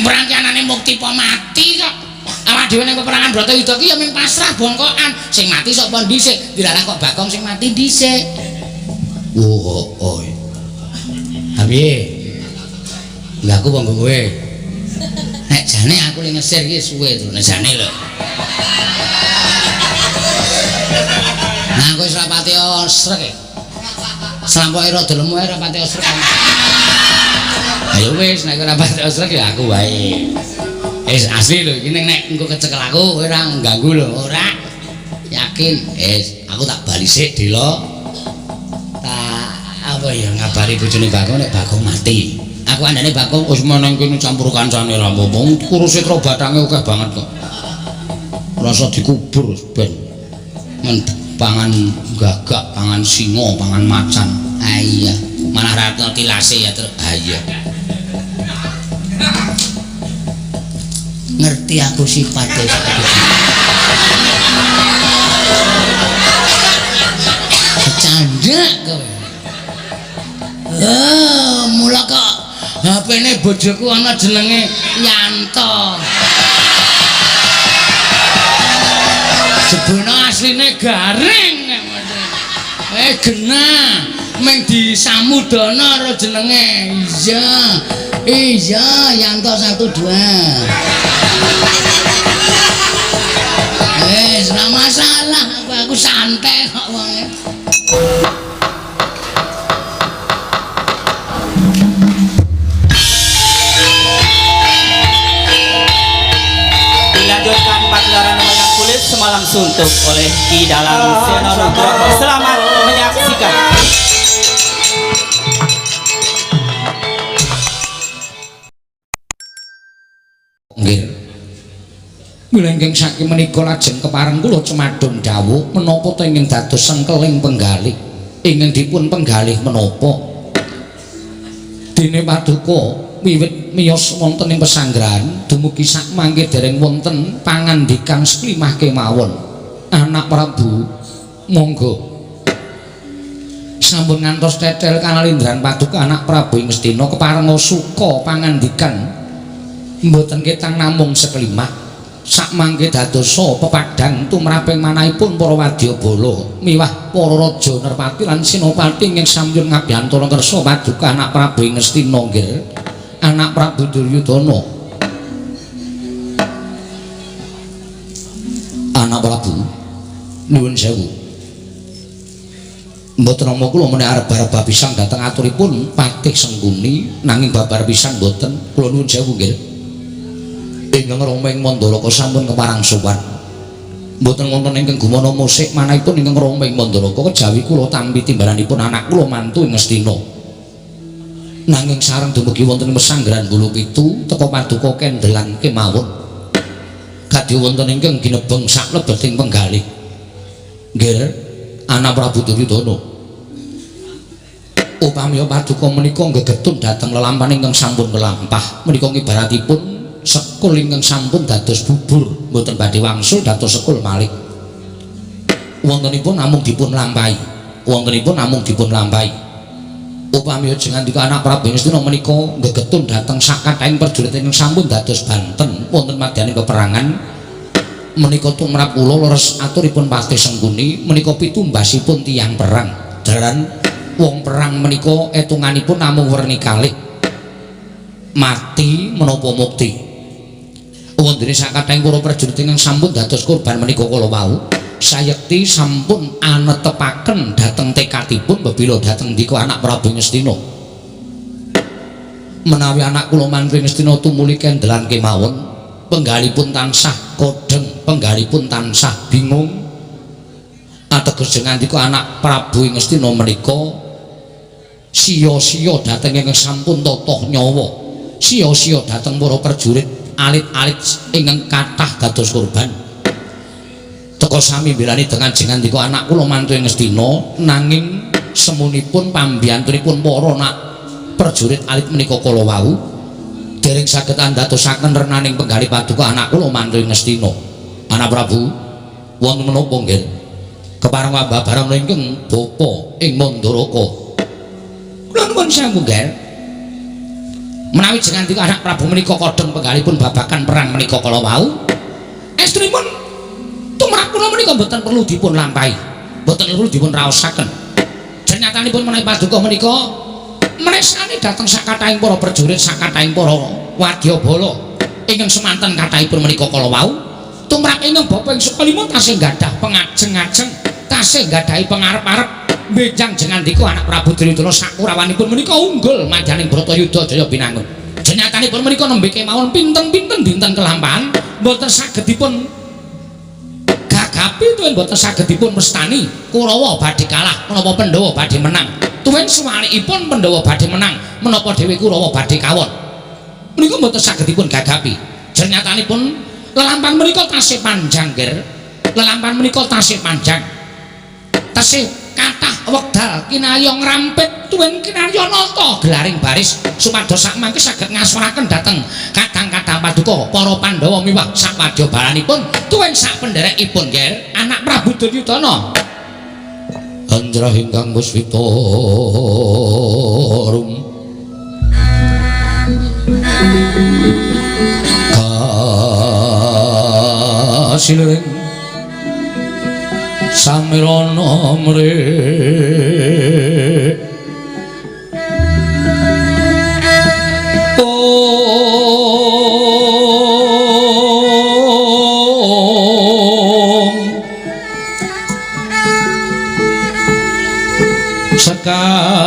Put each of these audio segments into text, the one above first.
Perang ki anane mukti apa mati kok. Awak dhewe ning peperangan Bratayuda ki ya mung pasrah bongkokan. Sing mati sapa dhisik? Dilalah kok Bagong sing mati dhisik. Oh, oh. Ha piye? Lah aku monggo kowe. Nek jane aku le ngesir iki suwe to, nek jane lho. Nah, aku wis rapati osrek e. Slampoke rada lemu ae rapati osrek. Ayo wis nek ora pati osrek ya aku wae. Wis asli lho iki nek engko kecekel aku kowe ora ngganggu lho, ora. Yakin. Wis, aku tak bali sik Dela. Tak apa ya ngabari bojone Bagong nek Bagong mati. Aku andane Bagong wis meneng kene campur kancane ra apa-apa. Kuruse bathange akeh banget kok. Rasa dikubur ben. Men pangan gagak, pangan singa, pangan macan. Ah iya, malah ratno tilase ya, Truk. Ah iya. Ngerti aku sipate saiki. Bercanda kowe. Oh, mula kok HP-ne bojoku ana jenenge Yanto. Jebulno asline garing. Genah mung disamudana karo jenenge. Iya. Iya, Yanto 1 2. Wis, ora masalah aku santai kok wonge. Dilanjutkan pagelaran wayang kulit semalam suntuk oleh Ki Dalang Seno Nugroho. Selamat menyaksikan. Nggih. Mila ingkang saking menika lajeng kepareng kula cemadhun dawuh menapa ta ingkang dados sengkeling penggalih ingkang dipun penggalih menapa dene paduka wiwit miyos wonten ing pesanggrahan dumugi sak mangke dereng wonten pangandikan seklimah kemawon. Anak Prabu monggo sampun ngantos tetel kanalindran paduka anak Prabu ing Ngastina keparenga suka pangandikan mboten ketang namung sekelimah sak mangke dadosa pepadang tumraping manahipun para wadyabala miwah para raja nerpati lan senopati ingkang sampun ngabiyantara kersa paduka anak Prabu ing Ngastina nggih anak Prabu Duryudana. Anak Prabu nuwun sewu mboten nampa kula menawi arep-arep babisan dhateng aturipun Patih Sengkuni nanging babar pisan mboten kula nuwun sewu nggih. Ingkang Rama ing Mandaraka sampun keparang sowan mboten wonten ingkang gumana musik manahipun ingkang Rama ing Mandaraka kejawi kula tampi timbalanipun anak kula mantu ing Ngastina nanging sareng dumugi wonten pesanggrahan Bulu Pitu teka paduka kendelan kemawon kadya wonten ingkang ginebeng saklebeting penggalih nggih anak Prabu Duryudana. Upami paduka menika gegetun dhateng lelampahan ingkang sampun kelampah menika ngibaratipun sekul ingkang sampun dados bubur mboten badhe wangsul dados sekul malih wontenipun namung dipun lampahi wontenipun namung dipun lampahi. Upami aja ngandika anak Prabu Ngastina menika gegetun dhateng sakathahing prajurit ingkang sampun dados banten wonten madyaning peperangan menika tumrap kula leres aturipun Patih Sengkuni menika pitumbasipun tiyang perang daran wong perang menika etunganipun namung werni kalih mati menapa mukti. Wondene sakathahing para prajurit ingkang sampun dados korban menika kala wau sayekti sampun anetepaken dhateng tekadipun bebila dhateng ndika anak Prabu Ngastina menawi anak kula mantu Ngastina tumuli kendelan kemawon penggalipun tansah kodheng penggalipun tansah bingung ateges ngandika anak Prabu Ngastina menika sia-sia dhateng ingkang sampun totoh nyawa sia-sia dhateng para prajurit alit-alit ingkang kathah dados korban. Teka sami mbelani dengan jengandika anak kula mantu ing Ngastina nanging semunipun pambiyantunipun para nak prajurit alit menika kala wau dereng saged andadosaken renaning penggalih paduka anak kula mantu ing Ngastina. Anak Prabu wonten menapa nggih? Kepareng babaran ingkang bapa ing Mandaraka. Kula nuwun sewu nggih. Menawi jengandika anak Prabu menika kodheng penggalipun babagan perang menika kala wau, estrinipun tumrap kula menika mboten perlu dipun lampahi, mboten perlu dipun raosaken. Jenyatanipun menawi paduka menika mresani dhateng sakathahing para prajurit, sakathahing para wadyabala ingkang semanten kathahipun menika kala wau, tumrap ingkang bapa ing Sukalima tasih gadah pengajeng-ajeng, tasih gadahi pengarep-arep benjang jengandika anak Prabu Duryudana sakurawanipun menika unggul madyaning Bratayuda Jaya Binangun. Jenyatanipun menika nembe kemawon pinten-pinten dinten kelampahan mboten saged dipun gagapi tuwin mboten saged dipun mestani. Kurawa badhe kalah menapa Pandhawa badhe menang, tuwin suwalikipun Pandhawa badhe menang menapa dhewe Kurawa badhe kawon, menika mboten saged dipun gagapi. Jenyatanipun lelampahan menika tasih panjang, Ger. Lelampahan menika tasih panjang, tasih kathah wekdal kinarya ngrampit tuwin kinarya nata gelaring baris supados sakmangke saged ngasoraken dhateng kadang-kadang paduka para Pandhawa miwah sakwadyabalanipun tuwin sakpenderekipun, Ger, anak Prabu Duryudana. Anjrah ingkang muswita rum kasiling samirana mrih ong sekar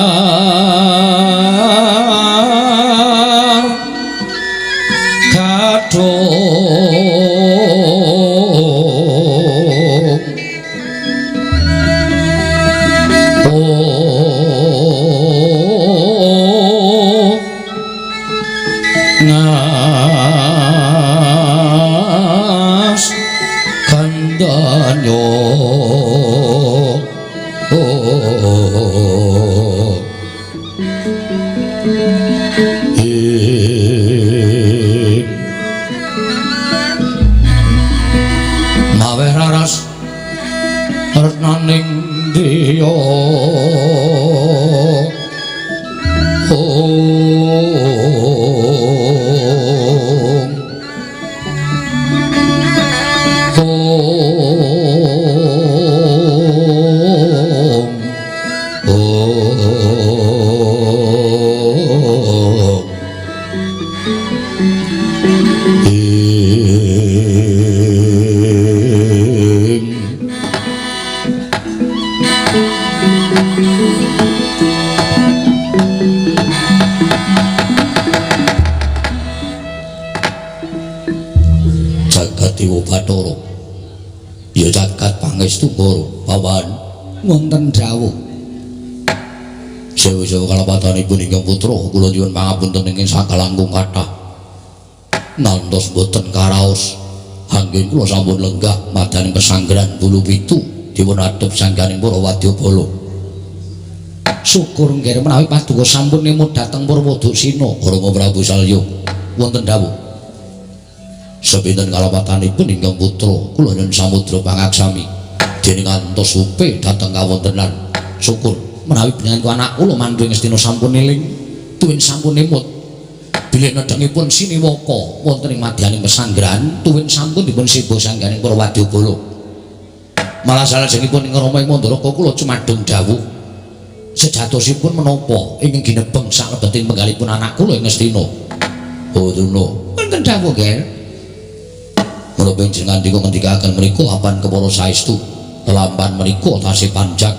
kadung ngas kandanyo ing mawe raras retnaning diya Bathara ya jagat pangestu para pawan wonten dawuh. Sewu-sewu kalapatanipun ingkang putra kula nyuwun pangapunten ingkang sakalangkung kathah nantos boten karaos anggen kula sampun lenggah madyaning pesanggeran bulu pitu dipun adhep sangganing para wadyabala. Syukur nggih menawi paduka sampun nemut dhateng Purwoduksina. Rama Prabu Salya wonten dawuh. Sepinten kalapatanipun ingkang putra kula nyuwun samudra pangaksami dening ngantos supe dhateng kawontenan. Syukur menawi panjenengan anak kula mantu ing Astina sampun eling tuwin sampun emut bilih nedhengipun siniwaka wonten ing madyaning pesanggeran tuwin sampun dipun siba sangganing para wadyabala. Malah salajengipun ing Rama ing Mandaraka kula cumadung dawuh sejatosipun menapa ingkang ginebeng saklebeting penggalipun anak kula ing Astina. Oh Durna, wonten dawuh, Ger. Menapa jenengan dika ngendikaken menika apan kepara saestu lelampahan menika tasih panjang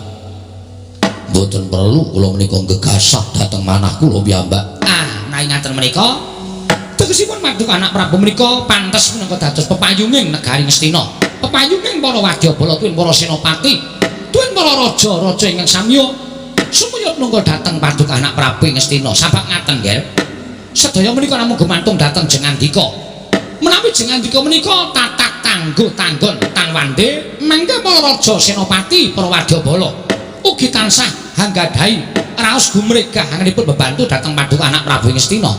mboten perlu kula menika gegasah dhateng manah kula piyambak. Ah, menawi ngaten menika tegesipun paduka anak Prabu menika pantes minangka dados pepayunging negari Ngastina, pepayunging para wadyabala tuwin para senopati tuwin para raja-raja ingkang samya sumuyut nungga dhateng paduka anak Prabu ing Ngastina. Sabab ngaten, Ger, sedaya menika namung gumantung dhateng jengandika. Menawi jengandika menika tatak tangguh tanggon tangwande mangke para raja senopati para wadyabala ugi tansah hanggadhahi raos gumregah anggenipun bebantu dhateng paduka anak Prabu ing Ngastina.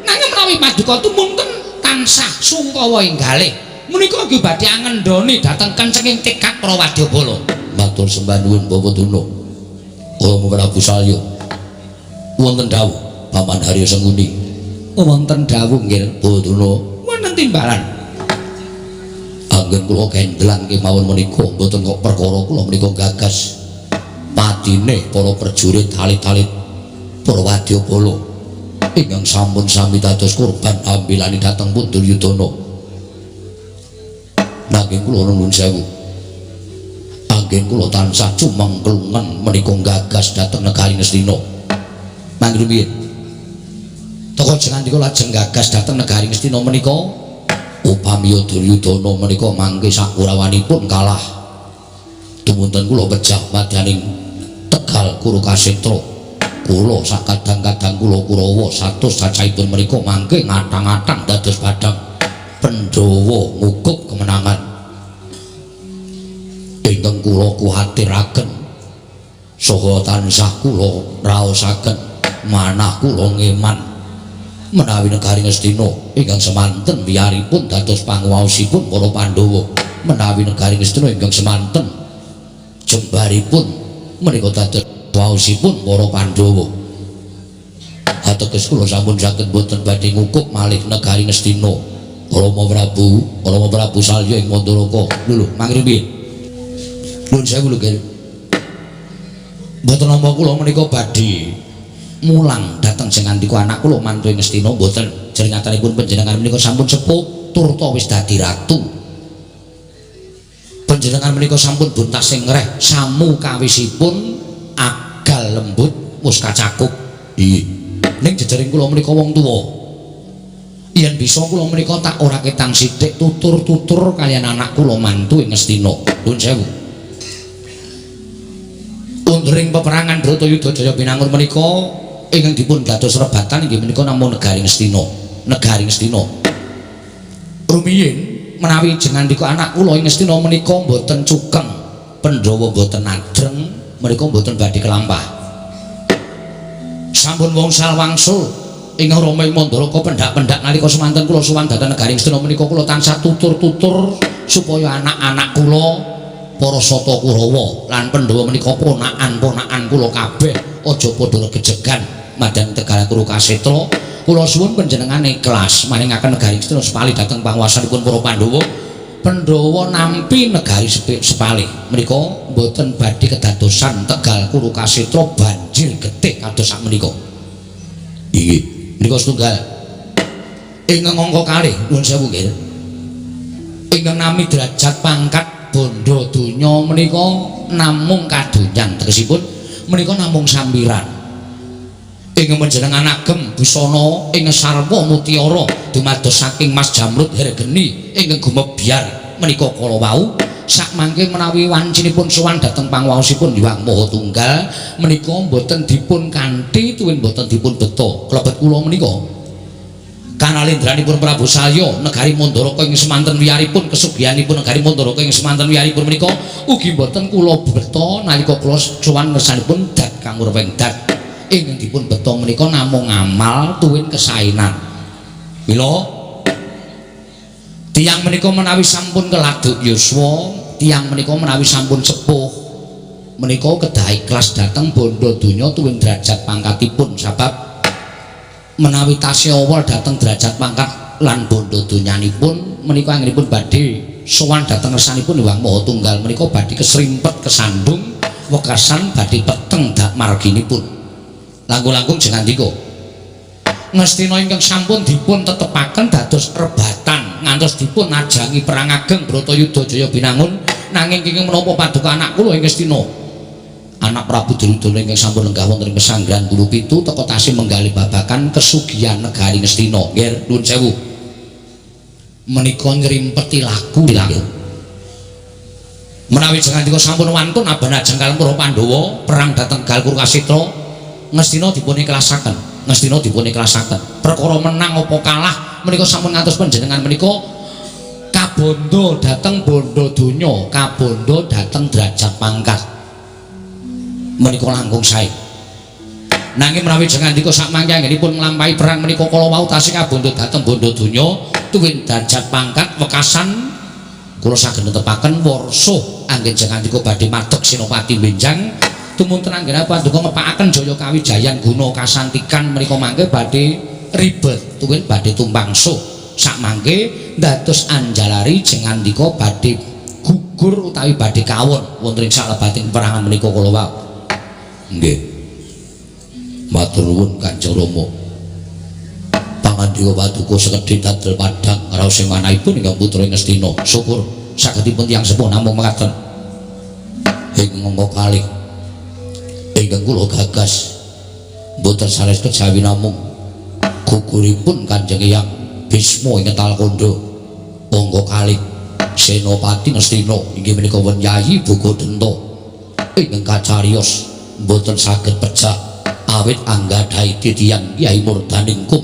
Nanging menawi paduka tumunten tansah sungkawa ing galih menika ugi badhe angendhoni dhateng kencenging tekad para wadyabala. Matur sembah nuwun Bapak Durna. Rama Prabu Salya wonten dawuh Paman Haryo Sengkuni. Wonten dawuh nggih Badruna, wonten timbalan. Anggen kula kendlang kemawon menika mboten kok perkara kula menika gagas patine para prajurit alit-alit para wadyabala ingkang sampun sami dados korban ambilani dhateng pun Duryudana. Nanging kula nuwun sewu, anggen kula tansah cumengklungen menika gagas dhateng negari Ngastina. Mangke rumiyin toko jengandika lajeng gagas dhateng negari Ngastina menika upami Duryudana menika mangke sakurawanipun kalah dumunten kula pejah madyaning Tegal Kurukasetra. Kula sakadang-kadang kula Kurawa satus cacahipun menika mangke ngatang-atang dados padang Pandhawa ngukup kemenangan. Ingkang kula kuwatiraken saha tansah kula raosaken manah kula ngeman menawi negari Ngastina ingkang semanten wiyaripun dados panguwaosipun para Pandhawa, menawi negari Ngastina ingkang semanten jembaripun menika dados waosipun para Pandhawa. Ateges kula sampun saged boten badhe ngukup malih negari Ngastina. Rama Prabu, Rama Prabu Salya ing Mandaraka. Lho lho, mangke piye? Nuwun sewu lho, Ger. Mboten nampa kula menika badhe mulang dhateng jengandika anak kula mantu ing Ngastina mboten. Jernyatanipun panjenengan menika sampun sepuh turta wis dadi ratu. Panjenengan menika sampun buntas sing ngreh samu kawisipun agal lembut wis kacakup. Iya. Ning jejering kula menika wong tuwa. Yen bisa kula menika tak ora ketang sithik tutur-tutur kaliyan anak kula mantu ing Ngastina. Nuwun sewu. Wondering peperangan Bratayuda Jaya Binangun menika ingkang dipun dados rebatan inggih menika namung negari Ngastina. Negari Ngastina. Rumiyin menawi jengandika anak kula ing Ngastina menika mboten cukeng, Pandhawa mboten adreng, menika mboten badhe kelampah. Sampun wongsal wangsul ing Rama ing Mandaraka pendak-pendak nalika semanten kula sowan dhateng negari Ngastina menika kula tansah tutur-tutur supaya anak-anak kula para Sata Kurawa lan Pandhawa menika ponakan-ponakan kula kabeh aja padha regejegan madang Tegal Kurukasetra. Kula suwun panjenengan ikhlas maringaken negari Ngastina sepalih dhateng panguwasanipun para Pandhawa. Pandhawa nampi negari sepalih menika mboten badhe kedadosan Tegal Kurukasetra banjir getih kados sakmenika. Inggih, menika setunggal. Ingkang angka kalih nuwun sewu nggih. Ingkang nami derajat pangkat bondo donya menika namung kadonyan, tegesipun menika namung sampiran. Ingkang panjenengan agem busana ing sarwa mutiara dumados saking Mas Jamrud Hergeni ingkang gumebyar menika kala wau. Sakmangke menawi wancinipun sowan dhateng panguwaosipun Hyang Maha Tunggal menika mboten dipun kanthi tuwin mboten dipun beta klebet kula menika. Kanalendranipun Prabu Salya negari Mandaraka ing semanten wiyaripun kesugihanipun negari Mandaraka ing semanten wiyaripun menika ugi mboten kula beta nalika kula sowan ngersanipun dat kang urweng dat. Ingkang dipun beta menika namung amal tuwin kesaenan. Mila tiyang menika menawi sampun keladuk yuswa, tiyang menika menawi sampun sepuh menika kedah ikhlas dhateng bondo donya tuwin derajat pangkatipun, sabab menawi tasih awal dhateng derajat pangkat lan bondo donyanipun menika anggenipun badhe sowan dhateng ngersanipun Hyang Maha Tunggal menika badhe kesrimpet kesandung wekasan badhe peteng dak marginipun. Langkung-langkung jengandika Ngastina ingkang sampun dipun tetepaken dados rebatan ngantos dipun ajangi perang ageng Bratayuda Jaya Binangun, nanging kenging menapa paduka anak kula ing Ngastina, anak Prabu Duryudana ingkang sampun lenggah wonten ing pesanggrahan Bulu Pitu teka tasih menggali babagan kesugihan negari Ngastina. Nggih, nuwun sewu. Menika nyrimpeti laku. Menawi jengandika sampun wantun aban ajeng kaliyan para Pandhawa perang dhateng Tegal Kurukasetra, Ngastina dipun ikhlasaken. Ngastina dipun ikhlasaken. Perkara menang apa kalah menika sampun ngantos panjenengan menika kabondo dhateng bondo donya, kabondo dhateng derajat pangkat. Menika langkung sae. Nanging menawi jengandika sakmangke anggenipun nglampahi perang menika kala wau tasih kabondo dhateng bondo donya tuwin derajat pangkat wekasan kula saged netepaken warsa anggen jengandika badhe madeg senopati benjang Tumunten anggene paduka ngepakaken jaya kawijayan guna kasantikan menika mangke badhe ribet tuwin badhe tumpangsuh. Sakmangke dados anjalari jengandika badhe gugur utawi badhe kawon wonten ing salebating peperangan menika kala wau. Nggih. Matur nuwun Kanjeng Rama. Pangandika paduka sekedhik dadel padhang raos ing manahipun ingkang putra Ngastina. Syukur sagedipun tiyang sepuh namung mekaten. Ing angka kalih ingkang kula gagas mboten sanes kejawi namung guguripun Kanjeng Hyang Bisma ing Talkandha. Angka kalih Senopati Ngastina inggih menika wonten Yayi Bogodenta ingkang kacariyos mboten saged pejah awit anggadhahi titihan Kyai Murdaningkum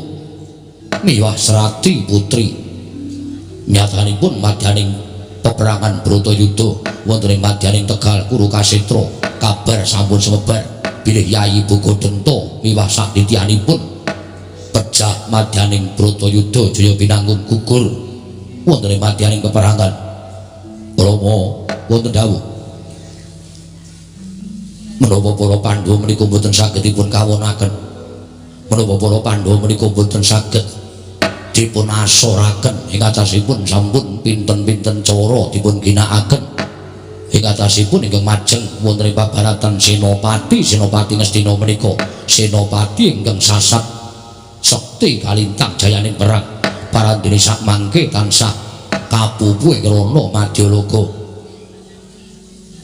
miwah Srati Putri. Nyatanipun madyaning peperangan Bratayuda wonten ing madyaning Tegal Kurukasetra kabar sampun sumebar bilih Yayi Bogodenta miwah satitihanipun pejah madyaning Bratayuda Jaya Binangun gugur wonten ing madyaning peperangan. Rama wonten dawuh menapa para Pandhawa menika mboten saged dipun kawonaken, menapa para Pandhawa menika mboten saged dipun asoraken ing atasipun sampun pinten-pinten cara dipun ginakaken ing atasipun ingkang majeng wonten ing pabaratan Senopati Senopati Ngastina menika senopati ingkang sasat sekti kalintang jayaning perang parandene sakmangke tansah kapupu ing rana Madyaloka.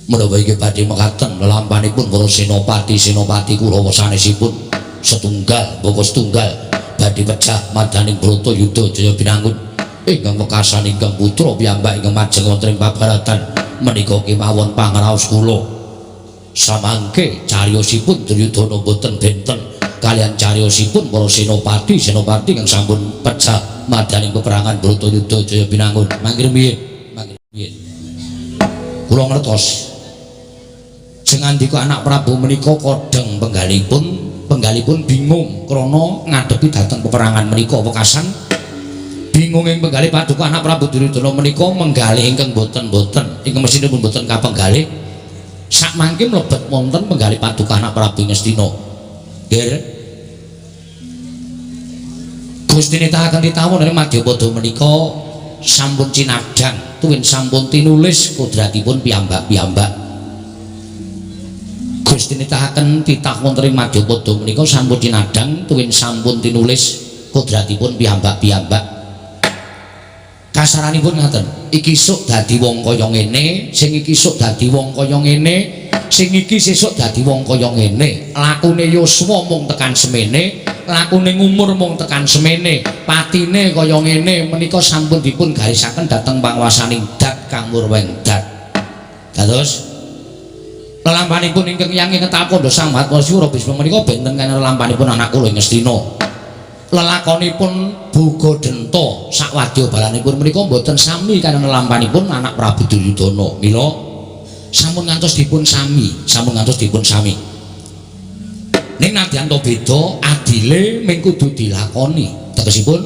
Menapa iki badhe mekaten lelampanipun para senopati senopati Kurawa sanesipun setunggal bapa setunggal badhe pejah madyaning Bratayuda Jaya Binangun ingkang wekasan ingkang putra piyambak ingkang majeng wonten ing pabaratan menika kemawon pangraos kula. Samangke cariyosipun Duryudana boten benten kalian cariyosipun para senopati senopati ingkang sampun pejah madyaning peperangan Bratayuda Jaya Binangun. Mangke rumiyin, mangke rumiyin. Kula ngertos jengandika anak Prabu menika kodheng penggalipun, penggalipun bingung krana ngadepi dhateng peperangan menika wekasan bingung ing penggalih paduka anak Prabu Duryudana menika menggalih ingkang boten-boten ingkang mesinipun boten kapenggalih sakmangke mlebet wonten penggalih paduka anak Prabu Ngastina. Nggih. Gusti nitahaken titawon ing madyapada menika sampun cinadhang tuwin sampun tinulis kodratipun piyambak-piyambak. Gusti nitahaken titah wonten ing madyapada menika sampun cinadhang tuwin sampun tinulis kodratipun piyambak-piyambak. Kasaranipun ngaten, iki sok dadi wong kaya ngene, sing iki sok dadi wong kaya ngene, sing iki sesuk dadi wong kaya ngene. Lakune yuswa mung tekan semene, lakune ngumur mung tekan semene, patine kaya ngene menika sampun dipun garisaken dhateng panguwasaning Dat Kang Murweng Dat. Dados lelampanipun ingkang Hyang ing Talkandha Sang Mahatma Sura Bisma menika benten kaliyan lelampanipun anak kula ing Ngastina. Lelakonipun Bogodenta sakwadya balanipun menika mboten sami kaliyan lelampanipun anak Prabu Duryudana. Mila sampun ngantos dipun sami, sampun ngantos dipun sami. Ning nadyan to beda, adile ming kudu dilakoni. Tegesipun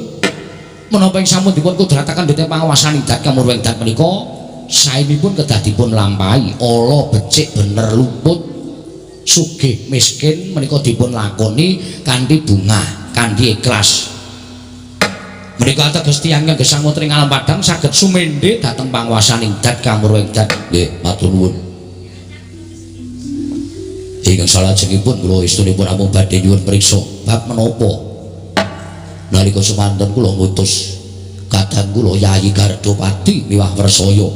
menapa ing sampun dipun kudrataken dening panguwasaning Dat Kamurweng Dat menika saenipun kedah dipun lampahi, ala becik bener luput, sugih miskin menika dipun lakoni kanthi bungah, kanthi ikhlas. Menika ateges tiyang ingkang gesang wonten ing alam padhang saged sumendhe dhateng panguwasaning Dat Kamurweng Dat. Nggih, matur nuwun. Ingkang salajengipun kula estunipun namung badhe nyuwun priksa bab menapa nalika semanten kula ngutus kadang kula Yayi Gardopati miwah Wrsaya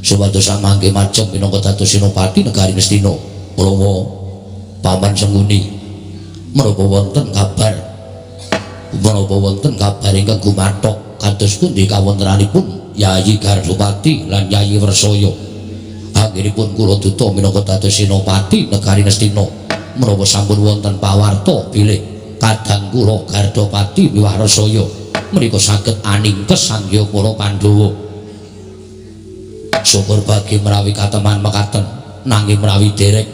supados samangke majeng minangka dados senopati negari Ngastina. Rama Paman Sengkuni menapa wonten kabar, menapa wonten kabar ingkang gumathok kados pundi kawontenanipun Yayi Gardopati lan Yayi Wrsaya? Anggenipun kula duta minangka dados senopati negari Ngastina menapa sampun wonten pawarta bilih kadang kula Gardopati miwah Wrsaya menika saged aningkes sangya para Pandhawa? Syukur bagi menawi kateman mekaten, nanging menawi derek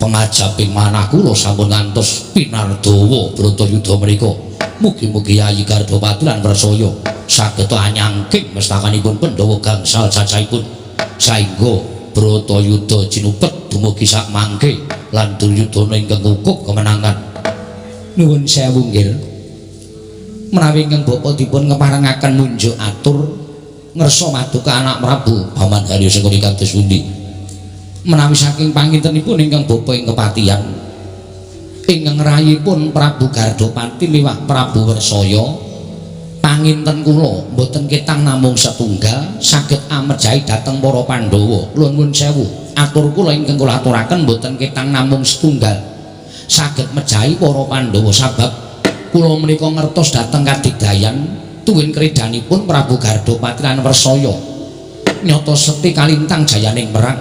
pengajaping manah kula sampun ngantos pinardawa Bratayuda menika. Mugi-mugi Yayi Gardopati lan Wrsaya saged anyangking mestakanipun Pandhawa gangsal cacahipun saengga Bratayuda jinupet dumugi sak mangke lan Duryudana ingkang kukuh kemenangan. Nuwun sewu nggih. Menawi ingkang bapa dipun ngeparengaken munjuk atur ngersa maduka anak Prabu Paman Haryo Sengkuni kados pundi? Menawi saking pangintenipun ingkang bapa ing kepatihan ingkang rayipun Prabu Gardapati miwah Prabu Wersaya, panginten kula mboten ketang namung setunggal saged amejahi dhateng para Pandhawa. Kula nuwun sewu, atur kula ingkang kula aturaken mboten ketang namung setunggal saged mejahi para Pandhawa, sabab kula menika ngertos dhateng kadigdayan tuwin kridanipun Prabu Gardapati lan Wersaya nyata sekti kalintang jayaning perang,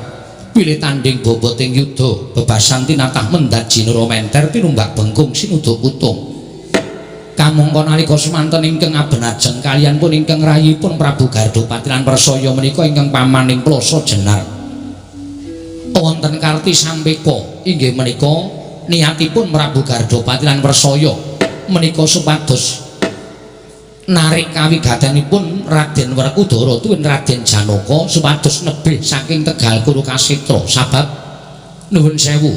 pilih tanding boboting yuda bebasan tinatah mendhat jinura menter tinumbak bengkung sinuda putung. Kamangka nalika semanten ingkang abenajeng kaliyan pun ingkang rayipun Prabu Gardapati lan Wersaya menika ingkang pamaning Plasa Jenar wonten Karti Sampeka, inggih menika niatipun Prabu Gardapati lan Wersaya menika supados narik kawigatenipun Raden Werkudara tuwin Raden Janaka supados nebih saking Tegal Kurukasetra. Sabab nuwun sewu,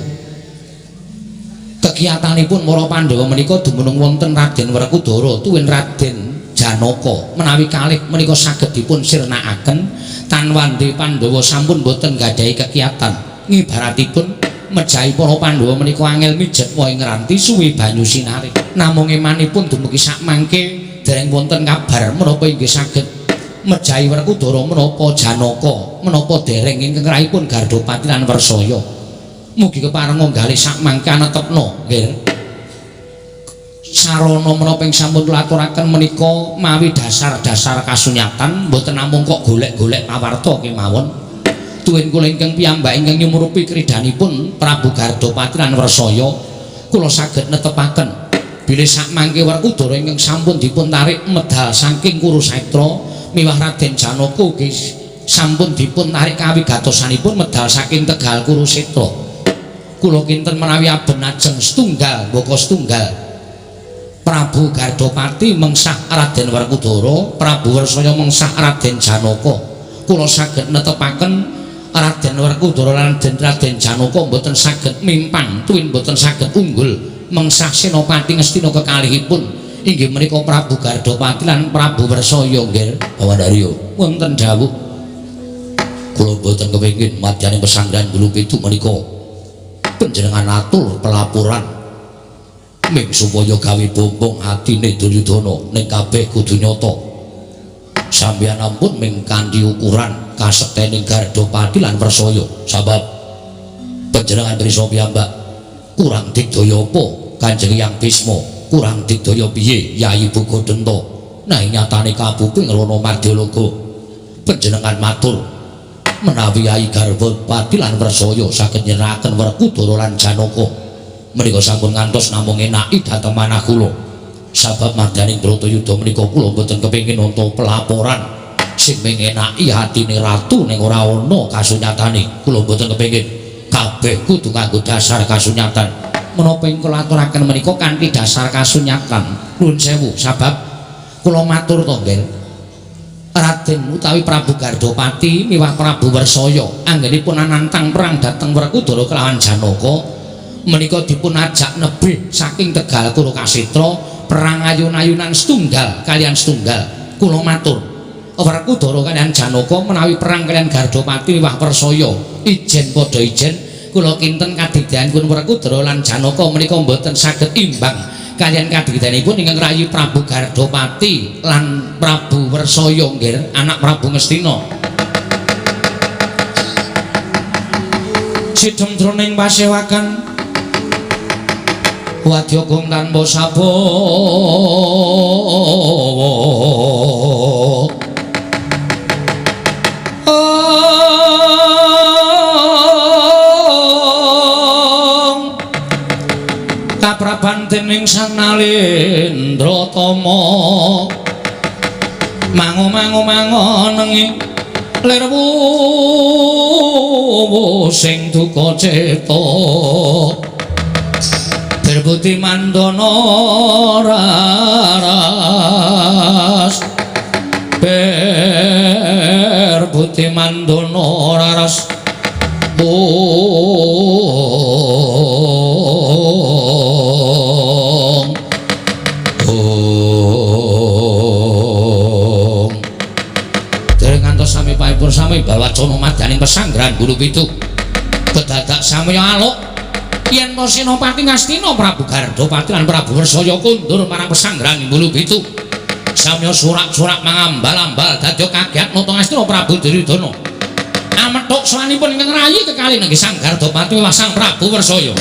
kegiatanipun para Pandhawa menika dumunung wonten Raden Werkudara tuwin Raden Janaka menawi kalih menika saged dipun sirnakaken tanwandhe Pandhawa sampun boten nggadahi kegiatan. Ngibaratipun mejahi para Pandhawa menika angel mijet wae ngranti suwi banyu sinare. Namung emanipun dumugi sakmangke dereng wonten kabar menapa inggih saged mejahi Werkudara menapa Janaka menapa dereng ingkang rahipun Gardapati lan Wersaya. Mugi kepareng nggalih sakmangke anetepna nggih. Sarana menapa ing sampun kula aturaken menika mawi dasar-dasar kasunyatan, mboten namung kok golek-golek pawarta kemawon. Tuwin kula ingkang piyambak ingkang nyumurupi kridanipun Prabu Gardapati lan Wersaya, kula saged netepaken bilih sakmangke Werkudara ingkang sampun dipun tarik medal saking Kurusetra miwah Raden Janaka ugi sampun dipun tarik kawigatosanipun medal saking Tegal Kurusetra. Kula kinten menawi abenajeng setunggal mbaka setunggal Prabu Gardapati mengsah Raden Werkudara, Prabu Wersaya mengsah Raden Janaka, kula saged netepaken Raden Werkudara lan Raden Janaka mboten saged mimpang tuwin mboten saged unggul mengsah Senopati Ngastina kekalihipun inggih menika Prabu Gardapati lan Prabu Wersaya nggih. Bawandaryo wonten dawuh kula mboten kepengin madyane pesanggrahan Bulupitu menika panjenengan atur pelaporan ming supaya gawe bombong atine Duryudana ning kabeh kudu nyata. Sampeyan ampun ming kanthi ukuran kasektening Gardapati lan Wersaya, sabab panjenengan pirsa piyambak kurang digdaya apa Kanjeng Hyang Bisma, kurang digdaya piye Yayi Bugodenta. Nah nyatane kapupi ngrono Madyalaga panjenengan matur menawi Yayi Gardapati lan Wersaya saged nyerahaken Werkudara lan Janaka menika sampun ngantos namung enaki dhateng manah kula. Sabab mardaning Bratayuda menika kula mboten kepengin nonton pelaporan sing mengenaki hatine ratu ning ora ana kasunyatane. Kula mboten kepengin, kabeh kudu nganggo dasar kasunyatan. Menapa ing kula aturaken menika kanthi dasar kasunyatan? Nuwun sewu, sabab kula matur to nggih, Raden utawi Prabu Gardapati miwah Prabu Wersaya anggenipun anantang perang dhateng Werkudara kelawan Janaka menika dipun ajak nebih saking Tegal Kurukasetra perang ayun-ayunan setunggal kalian setunggal. Kula matur Werkudara kalian Janaka menawi perang kalian Gardapati miwah Wersaya ijen padha ijen, kula kinten kadigdayanipun Werkudara lan Janaka menika mboten saged imbang kalian kadigdayanipun ingkang rayi Prabu Gardapati lan Prabu Wersaya nggih, anak Prabu Ngastina. Sidhem jroning pasewakan wadya gong tanpa sabawa, kapraban dening Sang Nalendra Tama mangu-mangu mangonengi lir wuwu sing duka cita Berbuti mandana raras, berbuti mandana raras. Ong Ong dereng ngantos sami paipun sami bawacana madyaning pesanggrahan Bulupitu kedadak samya aluk yen to Senopati Ngastina Prabu Gardapati lan Prabu Wersaya kondur marang pesanggrahan Bulupitu samya surak-surak mangambal-ambal dadya kaget nata Ngastina Prabu Duryudana amethuk sawanipun ingkang rayi kekalih nenggih Sang Gardapati miwah Sang Prabu Wersaya.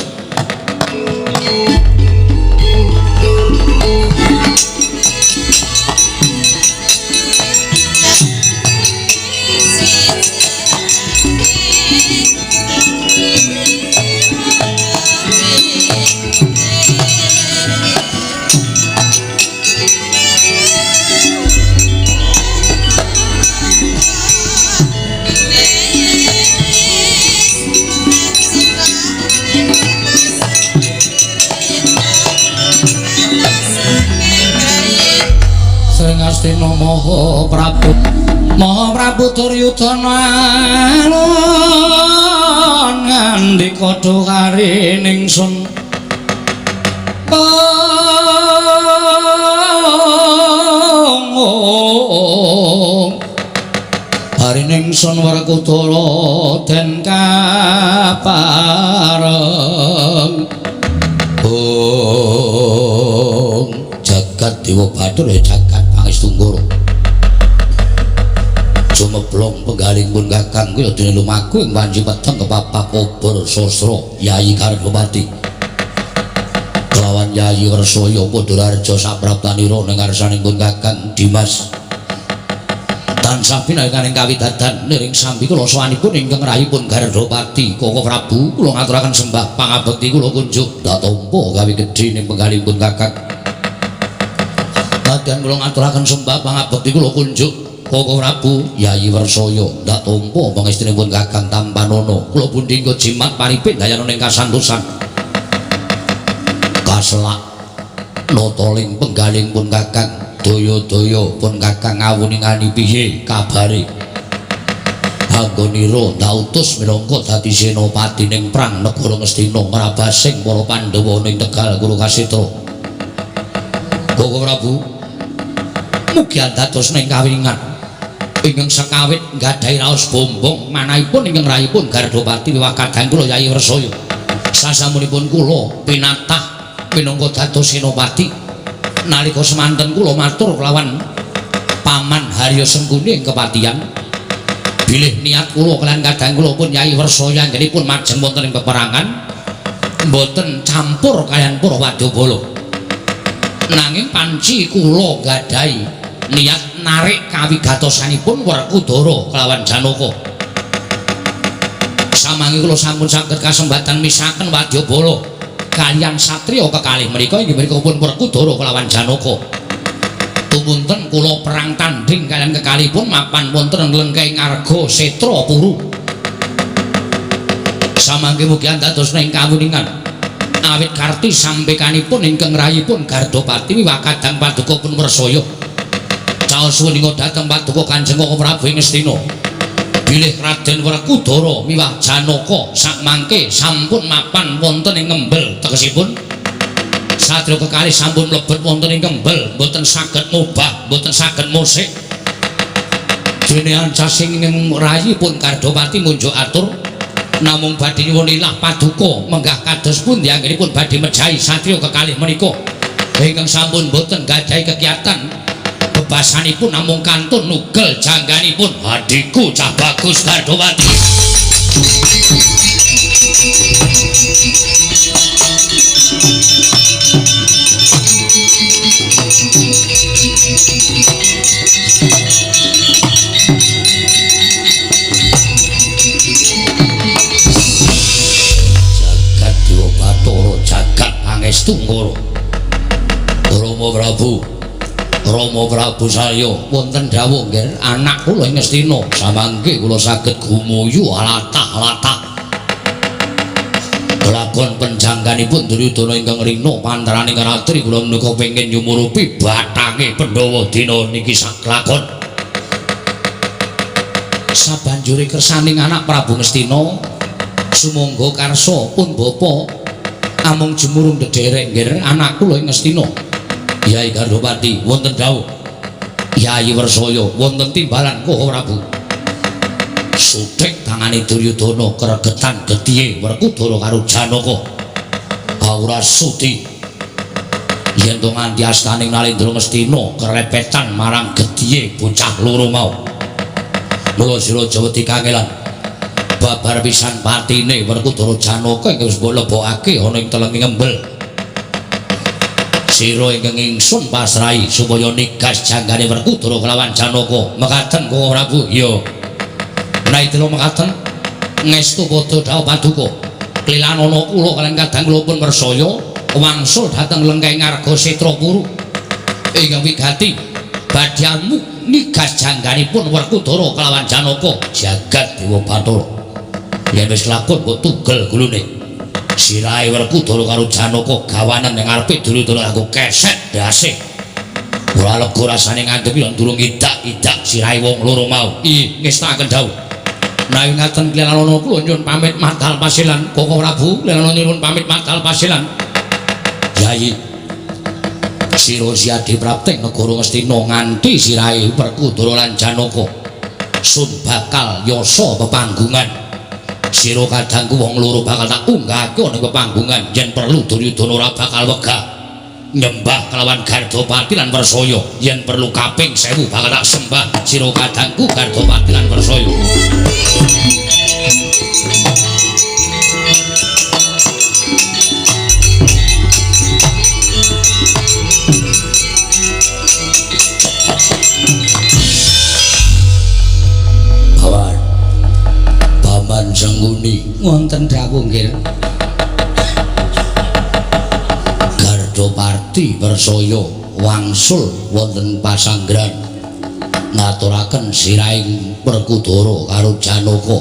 Ngastina Maha Prabu Maha Prabu Duryudana ngandika duhare ningsun hari ningsun Werkudara den kapareng jagat Dewa Bathara jagat Pangestu Jumeblong penggalingpun Kakang kaya dene lumaku ing wanci peteng kepapak obor sastra Yayi Gardapati kelawan Yayi Wersaya Padhararja sapraptanira ning ngarsanipun Kakang Dimas tansah pinanganing kawidadan niring sambi kula sawanipun ingkang rahipun Gardapati Koko Prabu kula ngaturaken sembah pangabekti kula kunjuk tak tampa gawe gedhe ning penggalingpun Kakang. Bagian kula ngaturaken sembah pangabekti kula kunjuk Koko Prabu Yayi Wersaya ndak tampa pangestunipun Kakang Tampanana kula pundi engko jimat paripin dayana ning kasantosan kaselak nata ing penggalingpun Kakang daya-daya pun Kakang ngawuningani piye kabare anggonira ndak utus minangka dadi senopati ning perang negara Ngastina ngrabasing para Pandhawa ning Tegal Kurukasetra. Koko Prabu mugi dados ning kawingan ingkang sekawit nggadahi raos bombong manahipun ingkang rahipun Gardapati miwah kadang kula Yayi Wersaya sasampunipun kula pinatah minangka dados senopati nalika semanten kula matur kelawan Paman Harya Sengkuni ing kepatihan bilih niat kula kaliyan kadang kula pun Yayi Wersaya anggenipun majeng wonten ing peperangan mboten campur kaliyan para wadyabala nanging panci kula nggadahi niat narik kawigatosanipun Werkudara kelawan Janaka. Samangke kula sampun saged kasembatan misaken wadyabala kaliyan satriya kekalih menika inggih menika pun Werkudara kelawan Janaka. Tumunten kula perang tandhing kaliyan kekalihipun mapan wonten lengkeng ngarga Setra Puru. Samangke mugi dados ing kawuningan awit karti sampekanipun ingkang rahipun Gardapati miwah kadang paduka pun Wersaya. Caos wuninga dhateng paduka Kanjeng Koko Prabu ing Ngastina bilih Raden Werkudara miwah Janaka sakmangke sampun mapan wonten ing Ngembel tegesipun satriya kekalih sampun mlebet wonten ing Ngembel mboten saged ngobah mboten saged musik dene ancasing ing rahipun Gardapati munjuk atur namung badhe nyuwun ilah paduka menggah kados pundi anggenipun badhe mejahi satriya kekalih menika ingkang sampun boten gadhahi kegiatan bebasanipun namung kantun nugel jangganipun adhiku cah bagus Gardapati. Jagat Dewa Bathara jagat Pangestu Ngoro Rama Prabu Rama Prabu Salya wonten dawuh nggih anak kula ing Ngastina samangke kula saged gumuyu latah-latah lakon penjangganipun Duryudana ingkang rina pantaraning ratri kula menika pengin nyumurupi bathange Pandhawa dina niki saklakon sabanjure kersaning anak Prabu Ngastina Sumangga karsa pun bapa amung jemurung dederek nggir anak kula ing Ngastina. Yai Gardapati wonten dawuh. Yai Wersaya wonten timbalan Koko Prabu. Suthik tangane Duryudana kregetan getihe Werkudara karo Janaka. Ora suti yen to nganti astaning Nalendra Ngastina kerepetan marang getihe bocah loro mau. Mula sira aja wedi kangelan. Babar pisan patine Werkudara Janaka ingkang wis mbok lebokake ana ing telenge ngembel. Sira ingkang ingsun pasrahi supaya nigas janggane Werkudara kelawan Janaka. Mekaten Koko Prabu. Iya. Menawi dene mekaten ngestu padha dawuh paduka. Klilanana kula kaliyan kadang kula pun Wersaya wangsul dhateng lengkeng Arga Setra Kuru ingkang wigati badhe nigas jangganipun Werkudara kelawan Janaka jagat Dewa Bathara. Yen wis lakon mbok tugel gulune. Sirahe Werkudara karo Janaka gawanen ning ngarepe Duryudana nganggo keset ndase. Ora lega rasane ngandepi lan durung idak-idak sirahe wong loro mau. Ih, ngestakaken dawuh. Menawi ngaten klilanana kula nyuwun pamit madal pasilan Koko Prabu, klilanana nyuwun pamit madal pasilan. Yai sira siadi prapting negara Ngastina nganti sirahe Werkudara lan Janaka sun bakal yasa pepanggungan. Sira kadangku wong loro bakal tak unggahake ana pepanggungan yen perlu Duryudana ora bakal wegah nyembah kelawan Gardapati lan Wersaya. Yen perlu kaping 1000 bakal tak sembah sira kadangku Gardapati lan Wersaya. Paman, Paman Sengguni wonten dawuh nggih. Gardapati Wersaya wangsul wonten pasanggran ngaturaken sirahing Werkudara karo Janaka.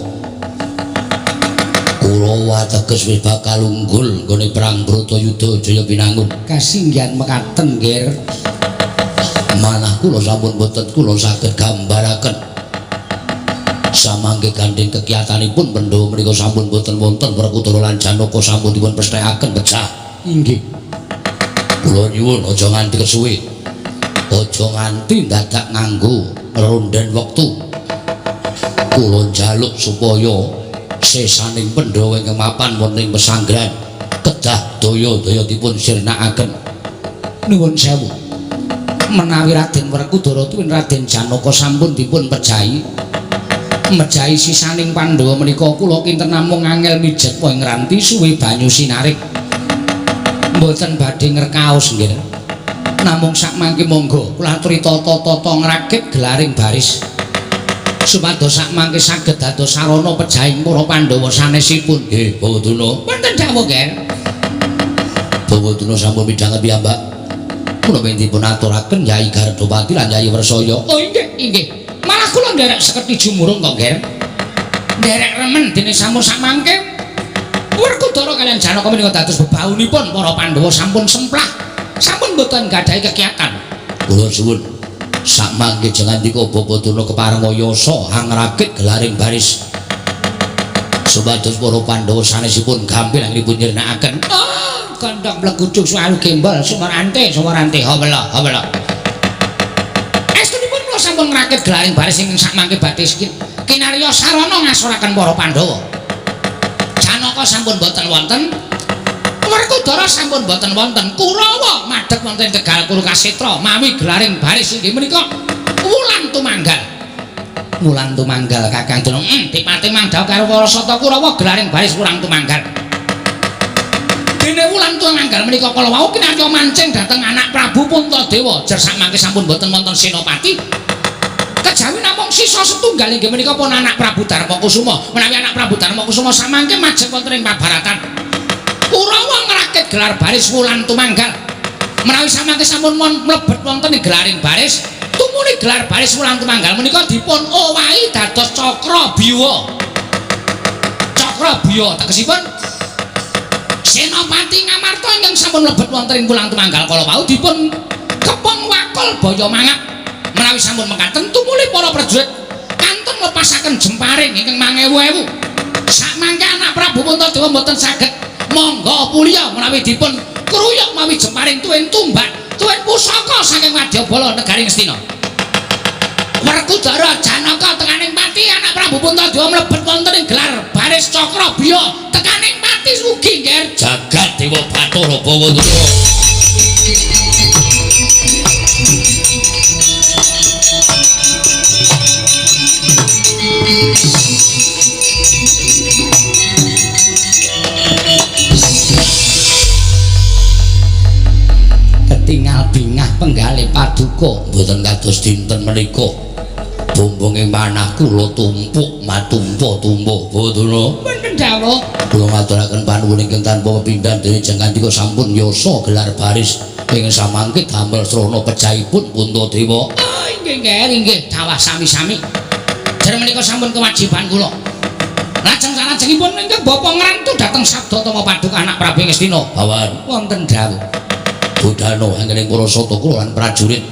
Kurawa teges wis bakal unggul nggone perang Bratayuda Jaya Binangun. Kasinggihan mekaten nggih. Manah kula sampun boten kula saged gambaraken. Samangke gandheng kekiyatanipun Pandhawa menika sampun boten wonten Werkudara lan Janaka sampun dipun pesthekaken pecah. Inggih. Kula nyuwun aja nganti kesuwe. Aja nganti dadak nganggo ronden wektu. Kula njaluk supaya sesaning Pandhawa ingkang mapan wonten ing pesanggran kedah daya-daya dipun sirnakaken. Nuwun sewu. Menawi Raden Werkudara tuwin Raden Janaka sampun dipun pejahi. Mejahi sisaning Pandhawa menika kula kinten namung angel mijet ing ngranti suwe banyu sinarik. Mboten badhe ngrekaos nggih. Namung sakmangke monggo kula aturi tata-tata ngrakit gelaring baris. Supados sakmangke saged dados sarana pejahing para Pandhawa sanesipun. Nggih, Bawaduna. Wonten dawuh nggih. Bawaduna sampun midhanget piyambak. Kula dipun aturaken Yai Gardapati lan Yai Wersaya. Oh inggih, inggih. Malah kula nderek sekerti jumurung kok, Ger. Nderek remen dene sampun sakmangke Werkudara kaliyan Janaka menika dados bebaunipun para Pandhawa sampun semplah. Sampun mboten gadhahi kekiatan. Kula suwun sakmangke jengandika Bapaduna kepareng yasa hangrakit gelaring baris. Supados para Pandhawa sanesipun gampil anggenipun nyirnakaken. Oh, gondhong mleguduk suwaru gembol sumarante sumarante hawela hawela. Estunipun kula sampun ngrakit gelaring baris ingkang sakmangke badhe kinarya sarana ngasoraken para Pandhawa. Janaka sampun boten wonten, Werkudara sampun boten wonten, Kurawa madhep wonten Tegal Kuru Kasetra mawi gelaring baris inggih menika wulan tumanggal. Wulan tumanggal Kakang Durna. Dipati mandhawa karo Warasata Kurawa gelaring baris wulan tumanggal. Dene wulan tumanggal menika kala wau kinarya mancing dhateng anak Prabu Puntadewa. Jer sakmangke sampun boten wonten senopati. Kejawi namung sisa setunggal inggih menika pun anak Prabu Darmakusuma. Menawi anak Prabu Darmakusuma samangke majeng wonten ing pabaratan. Kurawa ngrakit gelar baris wulan tumanggal. Menawi samangke sampun mlebet wonten ing gelaring baris, tumuli gelar baris wulan tumanggal menika dipun owahi dados cakra biwa. Cakra biwa tegesipun Senopati Ngamarta ingkang sampun mlebet wonten ing wulan tumanggal kala wau dipun kepong wakul baya mangap. Menawi sampun mekaten tumuli para prajurit kantun nglepasaken jemparing ingkang mangewu-ewu. Sakmangke anak Prabu Puntadewa mboten saged monggo pulya menawi dipun kruyuk mawi jemparing tuwin tumbak, tuwin pusaka saking Wadyabala negari Ngastina. Werkudara Janaka tekaning pati anak Prabu Puntadewa mlebet wonten ing gelar baris Cakrabya tekaning pati ugi ngger Jagat Dewa Bathara Bawadura. Ketingal bingah penggalih paduka mboten kados dinten menika. Bumbunge manah kula tumpuk matumpa tumbuh Bawadura. Wonten dawuh. Kula ngaturaken panuwun ingkang tanpa pepindhan dening Jengkandika sampun yasa gelar baris ing samangke damel srana pejahipun Puntadewa. Oh inggih nggih inggih dawah sami-sami. Jare menika sampun kewajiban kula. Lajeng salajengipun ingkang bapa ngrantu dhateng sabda tama paduka anak Prabu Ngastina. Bawan Wonten dawuh. Budana anggening para sata kula lan prajurit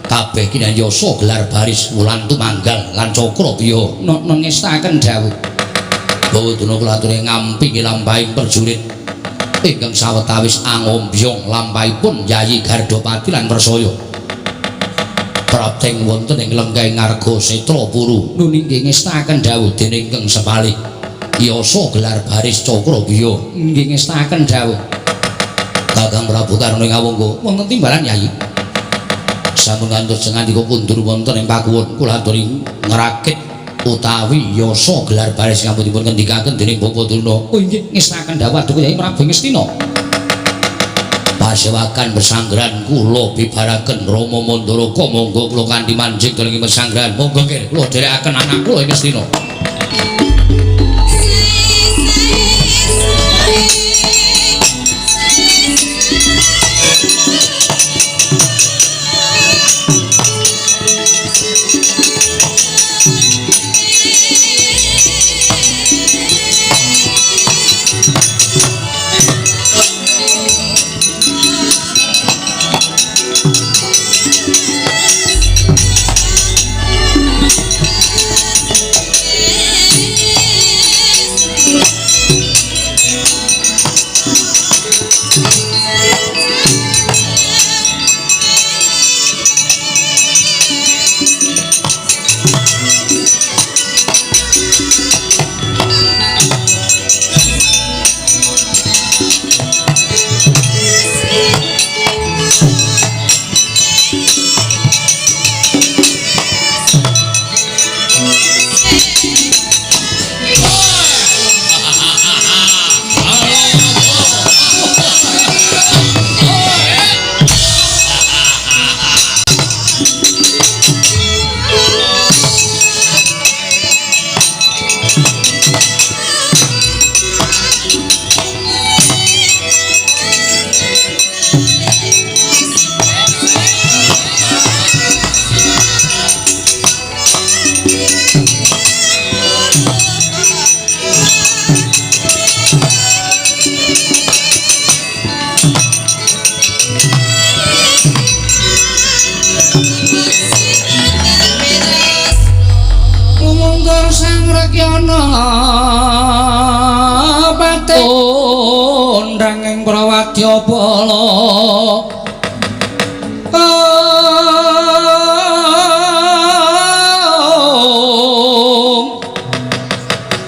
kabeh kinan yasa gelar baris wulan tumanggal lan Cakrabya. Nokno ngestaken dawuh. Bawaduna kula aturi ngampi lampahing prajurit ingkang sawetawis angombyong lampahipun Yayi Gardapati lan Mersaya. Prapteng wonten ing lenggahing Ngarga Setra Puru. Nun inggih ngestaken dawuh. Dening ingkang sepalih yasa gelar baris Cakrabya. Inggih ngestaken dawuh. Kakang Prabu Karna ing Awangga Wonten timbalan Yayi. Sampun ngantos ngandika kundur wonten ing pakuwun kula aturi ngrakit utawi yasa gelar baris sampun dipun ngendikaken dening Bapak Durna. Oh inggih ngestaken dawuh aduh Yayi Prabu Ngastina. Pasewakan pesanggrahan kula bibaraken Rama Mandaraka monggo kula kanthi manjing dhateng pesanggrahan. Monggo nggih kula dherekaken anak kula ing Ngastina. Lumuntur Sang Rakyana pati undang ing Prawadyabala.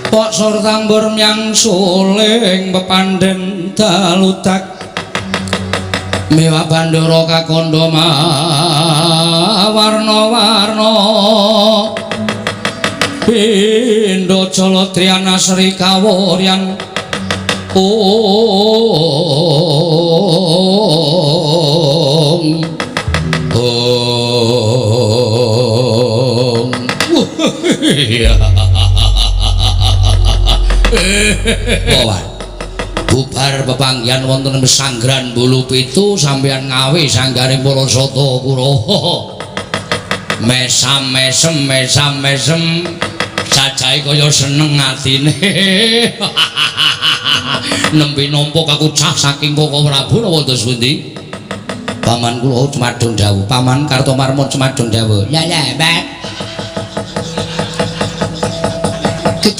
Pok sur tambur myang suling pepandhen daludak mewah bandara kakandha mawarna-warna Pindha jala triyana sri kawuryan. Om Om. Wawan bubar pepanggihan wonten pesanggrahan Bulu Pitu sampeyan ngawe sanggane para sata Kurawa. Mesam mesem mesam mesem sajahe kaya seneng atine. Nembe nampa kakucah saking Koko Prabu napa dos pundi? Paman kula cumadung dawuh, Paman Kartomarma cumadung dawuh. Ya ya, Pak.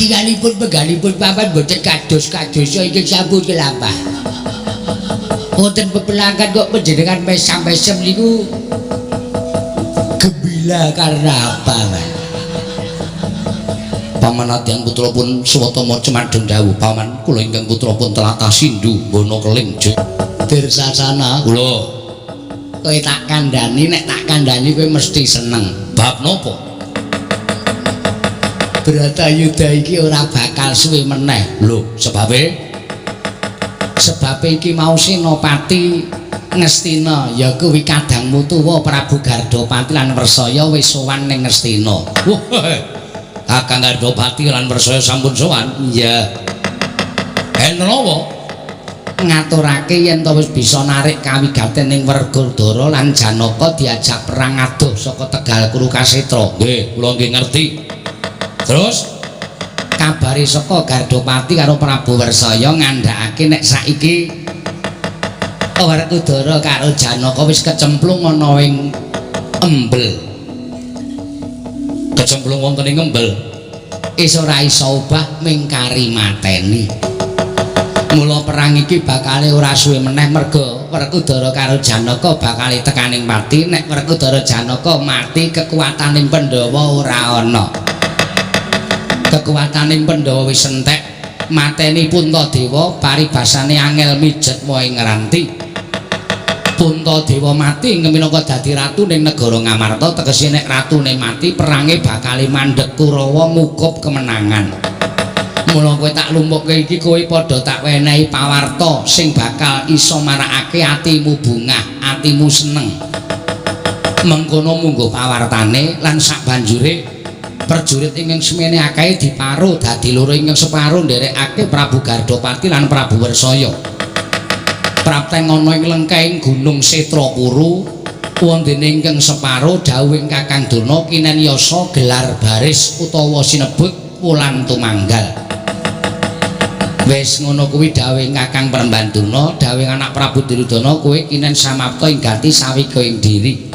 Katingalipun penggalipun paman boten kados-kados ingkang sampun kelampah. Wonten pepelangan kok panjenengan mesam-mesem niku gembira karena apa, Mas? Paman Adyan putra pun Swatama cemadheng dawuh, Paman kula ingkang putra pun tlatah Sindu Bono Keling Dirsasana kula. Kowe tak kandhani, nek tak kandhani kowe mesti seneng. Bab napa? Bratayuda iki ora bakal suwe meneh. Lho, sebabe? Sebabe iki mau Senopati Ngastina ya kuwi kadangmu tuwa Prabu Gardapati lan Wrsaya wis sowan ning Ngastina. Wah, Kakang Gardapati lan Wrsaya sampun sowan? Iya. Enten apa? Ngaturake yen to wis bisa narik kawigaten ning Werkudara lan Janaka diajak perang adoh saka Tegal Kurukasetra. Nggih, kula nggih ngerti. Terus kabare saka Gardapati karo Prabu Wrsaya ngandhakake nek saiki Werkudara karo Janaka wis kecemplung ana ing embel. Kecemplung wonten ing embel. Wis ora iso obah ming kari mateni. Mula perang iki bakale ora suwe meneh merga Werkudara karo Janaka bakale tekaning pati. Nek Werkudara Janaka mati kekuataning Pandhawa ora ana. Kekuataning Pandhawa wis entek, mateni Puntadewa paribasane angel mijet wae ngranti. Puntadewa mati minangka dadi ratu ning negara Ngamarta, tegese nek ratune mati perange bakale mandheg Kurawa ngukup kemenangan. Mula kowe tak lumpukke iki kowe padha tak wenehi pawarta sing bakal iso marakake atimu bungah, atimu seneng. Mengkono munggo pawartane lan sakbanjure prajurit ingkang semene akeh diparo dadi loro, ingkang separo nderekake Prabu Gardapati lan Prabu Wrsaya. Prapteng ana ing lengkehing Gunung Setrakuru wondene ingkang separo dawuhing Kakang Durna kinen yasa gelar baris utawa sinebut Wulan Tumanggal. Wis ngono kuwi dawuhing Kakang Prembandurna, dawuhing anak Prabu Duryudana kowe kinen samapta ing gati sawiga ing diri.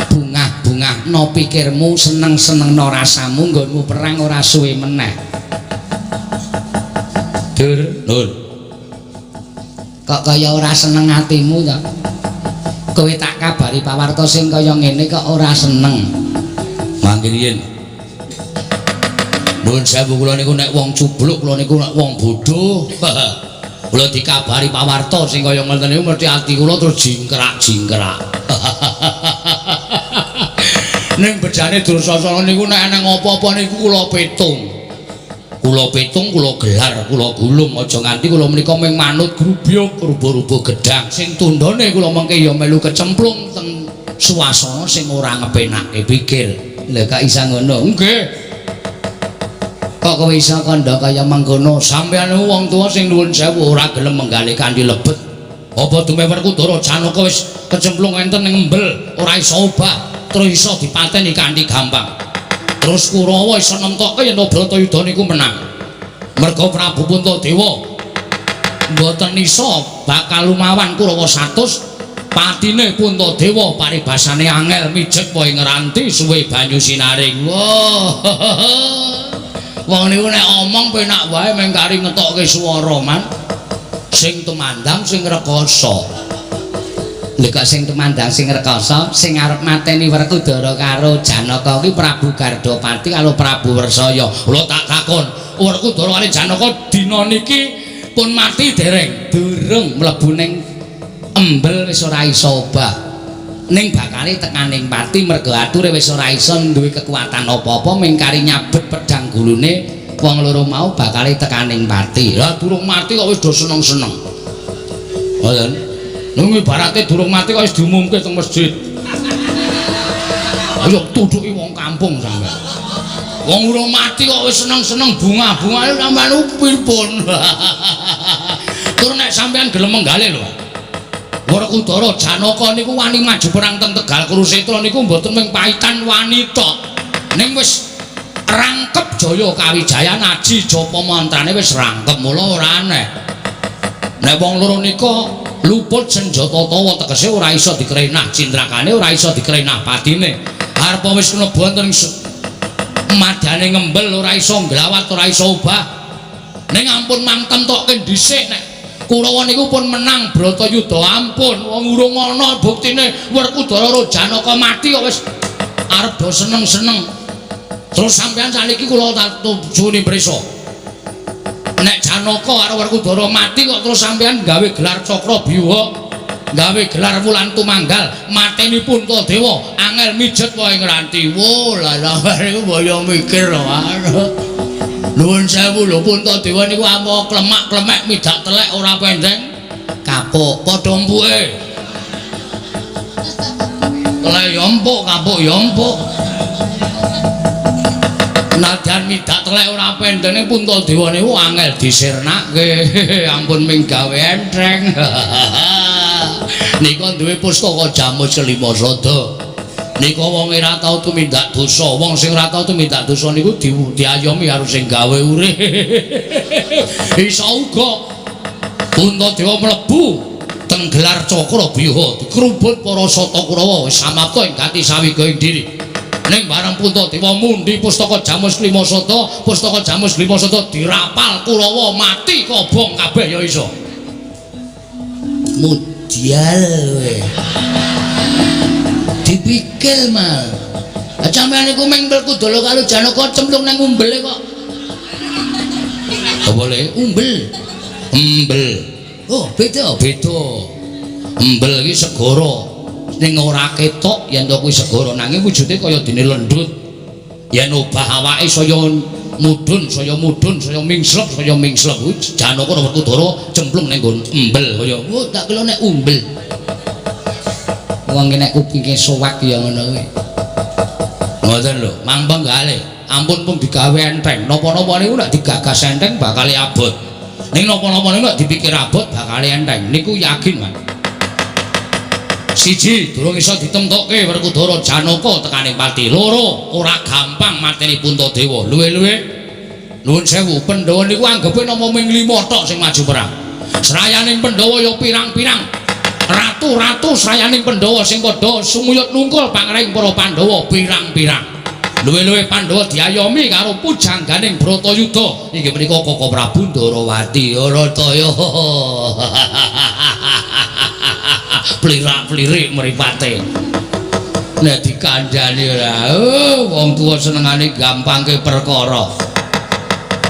Bungah-bungah no pikirmu, seneng-seneng no rasamu, nggonmu perang ora suwe meneh. Dur, Nur. Kok kaya ora seneng atimu to? Kowe tak kabari pawarta sing kaya ngene kok ora seneng. Mangke riyin. Nuwun sewu kula niku nek wong cubluk, kula niku nek wong bodho. Kula dikabari pawarta sing kaya ngoten niku mesti ati kula terus jingkrak-jingkrak. Ning bejane Dursasana niku nek eneng apa-apa niku kula pitung. Kula pitung, kula gelar, kula gulung, aja nganti kula menika mung manut grubyuk rubuh-rubuh gedang. Sing tundhone kula mengke ya melu kecemplung teng suasana sing ora ngepenake pikir. Lha kok isa ngono? Nggih. Kok kowe iso kandha kaya mengkono? Sampeyan niku wong tuwa sing nuwun sewu ora gelem menggalih kanthi lebet. Apa dume Werkudara Janaka wis kecemplung enten ing embel, ora iso obah, terus iso dipateni kanthi gampang. Terus Kurawa iso nemtokke yen Bratayuda niku menang. Merga Prabu Puntadewa mboten iso bakal lumawan Kurawa 100, patine Puntadewa paribasane angel mijet wae ngranti suwe banyu sinaring. Wah. Wong niku nek omong penak wae mung kari ngetokke swara man. Sing tumandang sing rekoso. Lha kok sing tumandang sing rekoso, sing arep mateni Werkudara karo Janaka kuwi Prabu Gardapati karo Prabu Wrsaya. Kula tak takon, Werkudara karo Janaka dina niki pun mati dereng? Durung mlebu ning embel wis ora iso obah. Ning bakale tekaning pati merga ature wis ora iso duwe kekuatan apa-apa mung kari nyabet pedhang gulune wong loro mau bakale tekaning pati. Lah durung mati kok wis do seneng-seneng. Ngoten. Lha ibarate durung mati kok wis diumumke teng masjid. Ayo tuduki wong kampung sampean. Wong urung mati kok wis seneng-seneng bunga-bunga sampean pripun? Tur nek sampean gelem menggalih lho. Werkudara Janaka niku wani maju perang teng Tegal Kurusetra niku mboten mung paitan wani tok. Ning wis rangkep Jaya Kawijayan aji japa mantrane wis rangkep mula ora aneh. Nek wong loro nika luput senjata tawa tegese ora iso dikrenah cindrakane, ora iso dikrenah patine. Arep wis mlebu wonten ing Madane ngembel ora iso nglawat, ora iso obah. Ning ampun mangtem tokke dhisik nek Kurawa niku pun menang Bratayuda ampun wong urung ana buktine Werkudara karo Janaka mati kok wis arep do seneng-seneng. Terus sampean saniki kula tujune prisa. Nek Janaka karo Werkudara mati kok terus sampean gawe gelar Cakrabyuha, gawe gelar Wulan Tumanggal, mateni Puntadewa, angel mijet wae ngranti. Wo lah sampean niku boyo mikir lho. Nuwun sewu lho Puntadewa niku amuk klemak-klemek midak telek ora pendeng kapuk padha empuke. Telek ya empuk, kapuk ya empuk. Nadyan midak telek ora pendenge Puntadewa niku angel disirnake. Ampun ming gawe enteng. Nika duwe pustaka Jamus Kelima Sada. Nika wong ora tau tumindak dosa, wong sing ora tau tumindak dosa niku diayomi karo sing gawe urip. Iso uga Puntadewa mlebu teng gelar Cakrabyuha, dikrubut para Sata Kurawa wis samapta ing gati sawiga ing diri. Ning bareng Puntadewa mundi pustaka Jamus Kelima Sada, pustaka Jamus Kelima Sada dirapal Kurawa mati kobong kabeh ya iso. Mudyal kowe. Dipikir mal. Lah sampeyan niku ming Werkudara karo Janaka cemplung nang umbele kok. Apa le? Umbel. Umbel. Oh, beda, beda. Umbel iki segara. Ning ora ketok yen to kuwi segara nanging wujude kaya dene lendut. Yen obah awake saya mudhun, saya mudhun, saya mingslep, saya mingslep. Kuwi Janaka karo Werkudara cemplung nang nggon umbel kaya, oh tak kira nek umbel. Wong nek kupinge sowak ya ngono kuwi. Ngoten lho, mang penggale. Ampun pun digawe enteng. Napa-napa niku nek digagas enteng bakal abot. Ning napa-napa niku nek dipikir abot bakal enteng. Niku yakin, Mas. Siji, durung iso ditemtokke Werkudara Janaka tekaning pati. Loro, ora gampang mateni Puntadewa. Luwe-luwe nuwun sewu, Pandhawa niku anggepe namung ming 5 tok sing maju perang. Srayaning Pandhawa ya pirang-pirang. Ratu-ratu srayaning Pandhawa sing padha sumuyut nungkul pangring para Pandhawa pirang-pirang. Luwe-luwe Pandhawa diayomi karo pujangganing Bratayuda. Inggih menika Koko Prabu Ndarawati. Ora toya. Plirak-plirik mripate. Nek dikandhani ora, oh, wong tuwa senengane gampangke perkara.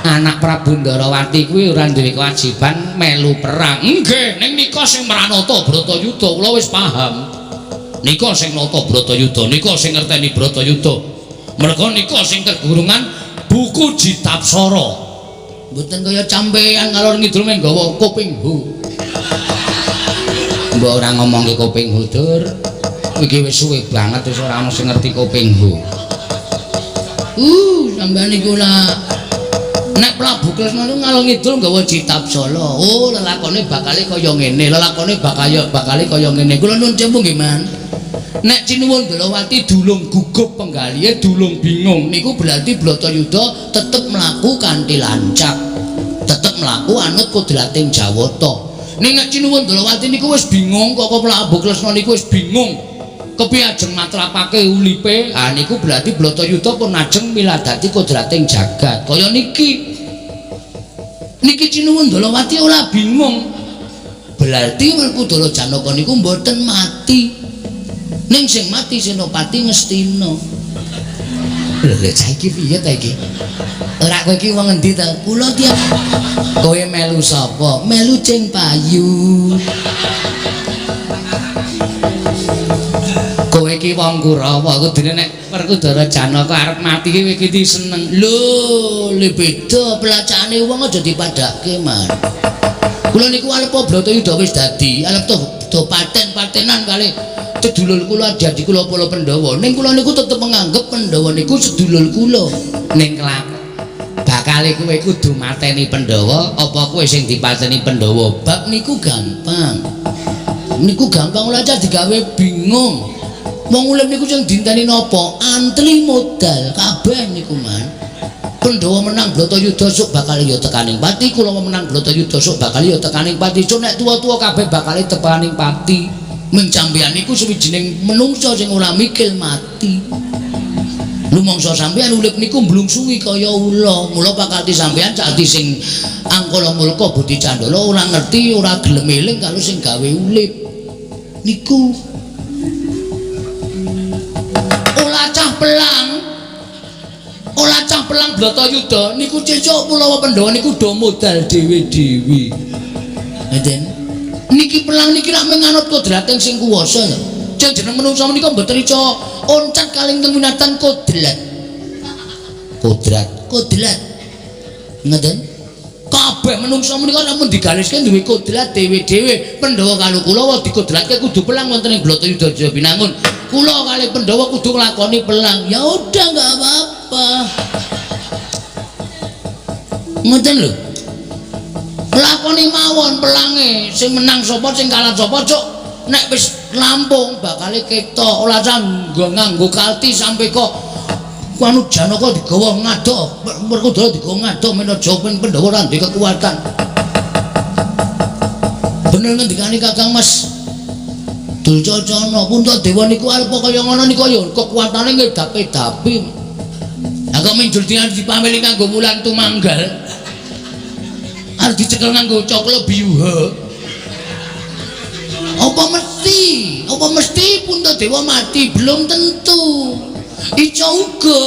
Anak Prabu Ndarawati kuwi ora duwe kewajiban melu perang. Nggih, ning nika sing mranata Bratayuda kula wis paham. Nika sing nata Bratayuda, nika sing ngerteni Bratayuda. Merga nika sing kegurungan buku Jitapsara. Mboten kaya sampeyan ngalor ngidul mung nggawa kuping hu. Mbok ora ngomongke kuping hu, Dur. Iki wis suwe banget wis ora ono sing ngerti kuping hu. Sampeyan niku lah nek Prabu Kresna niku ngalor ngidul nggawa Jitapsala. Oh, lelakone bakale kaya ngene, lelakone bakale kaya ngene. Kula nuwun sewu nggih, Man. Nek Cinuwun Ndalawati dulung gugup penggalihe, dulung bingung niku berarti Bratayuda tetep mlaku kanthi lancap. Tetep mlaku anut kodrating Jawata. Ning nek Cinuwun Ndalawati niku wis bingung, kok Prabu Kresna niku wis bingung. Kepiye ajeng matrapake ulipe? Ah niku berarti Bratayuda pun ajeng miladati kodrating jagat. Kaya niki. Niki Cinuwun Ndalawati ora bingung. Berarti Werkudara Janaka niku mboten mati. Ning sing mati Senopati Ngastina. Lho lha saiki piye ta iki? Ora kowe iki wong endi ta? Kula tiyang. Kowe melu sapa? Melu Ceng Payu. Kowe iki wong Kurawa, kudune nek Werkudara Janaka arep mati kowe iki seneng. Lho, le beda pelacakane wong aja dipadhake, Man. Kula niku arep Bratayuda wis dadi, arep do paten-patenan kalih sedulur kula adi-adi kula para Pandhawa. Ning kula niku tetep menganggep Pandhawa niku sedulur kula. Ning bakale kowe kudu mateni Pandhawa apa kowe sing dipateni Pandhawa? Bab niku gampang. Niku gampang ora aja digawe bingung. Wong urip niku sing dinteni napa? Antli modal kabeh niku, Man. Pandhawa menang Bratayuda sok bakal ya tekaning pati, kula menang Bratayuda sok bakal ya tekaning pati. Sok nek tuwa-tuwa kabeh bakal tekaning pati. Ming sampeyan niku suwijining menungsa sing ora mikir mati. Lumangsa sampeyan urip niku mblungsungi kaya ula. Mula pakalti sampeyan cati sing angkala mulka budi candala ora ngerti ora gelem eling karo sing gawe urip. Niku ora cah pelang. Ora cah pelang Bratayuda niku cecuk Kulawa Pandhawa niku do modal dhewe-dhewe. Ngoten. Niki pelang niki lak menganut kodrating sing kuwasa lho. Sing jeneng manungsa menika mboten iso oncat kalih teng winatan kodrat. Kodrat, kodrat. Ngoten. Kabeh manungsa menika namung digaliske duwe kodrat dhewe-dhewe. Pandhawa karo Kulawa dikodratke kudu pelang wonten ing Bratayuda Jayabinangun. Kula kalih Pandhawa kudu nglakoni pelang. Ya udah enggak apa-apa. Ngoten lho. Lakoni mawon pelange, sing menang sapa sing kalah sapa cuk. Nek wis rampung bakale ketok ora nganggo nganggo kalti sampe kok anu Janaka digawa ngadok, Werkudara digawa ngadok menaja Pandhawa ora ndek kekuatan. Bener ngendikane Kakang Mas Dulcacana, Puntadewa niku arep kaya ngono niku ya kekuatane ngedap-edapi. Lah kok minjul dipameli nganggo wulan tumanggal. Arep dicekel nganggo coklo biyuha. Apa mesti? Apa mesti Puntadewa mati? Belum tentu. Ica uga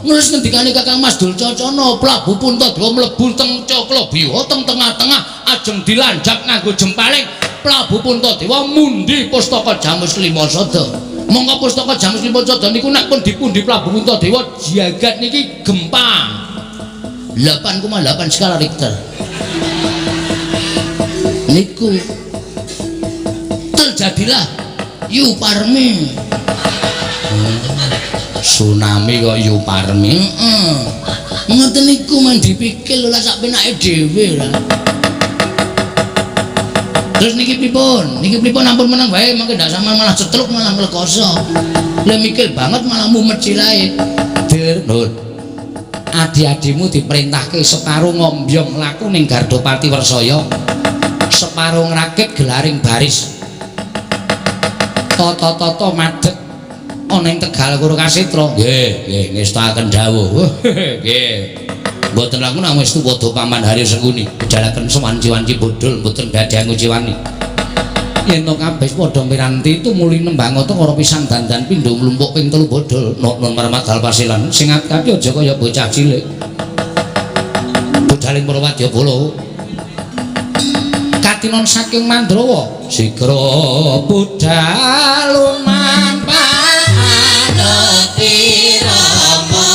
ngrus ngendikane Kakang Mas Dulcacana, Prabu Puntadewa mlebu teng coklo biyuha teng tengah-tengah ajeng dilanjak nganggo jempaling. Prabu Puntadewa mundi pustaka Jamus Lima Sada. Monggo pustaka Jamus Lima Sada niku nek pun dipundi Prabu Puntadewa jagat niki gempa 8,8 skala Richter. Niku terjadilah Yuparmi. Tsunami kok Yuparmi. Heeh. Ngoten niku men dipikir ora sak penake dhewe ora. Terus niki pripun? Niki pripun ampun menang wae mangke ndak sama malah cetruk malah nglekoso. Lah mikir banget malah mumet silahe. Dir, Nur. Adi-adimu diperintahke separo ngombyong laku ning Gardopati Wersaya. Separo ngrakit gelaring baris. Tata-tata madeg ana ing Tegal Kurukasetra. Nggih, nggih ngestakaken dawuh. Nggih. Mboten laku nang wis tuwada Paman Haryo Sengkuni bejalaken sewanci-wanci bodhol mboten badhe nguciwani. Yen to kabeh padha miranti tumuli nembang ata karo pisang dandan pindho mlumpuk ping 3 bodhol. Nok non marmadal pasilan sing ati aja kaya bocah cilik. Budaling para wadyabala. Katinon saking Mandrawa sigra budal lumampah anut Rama.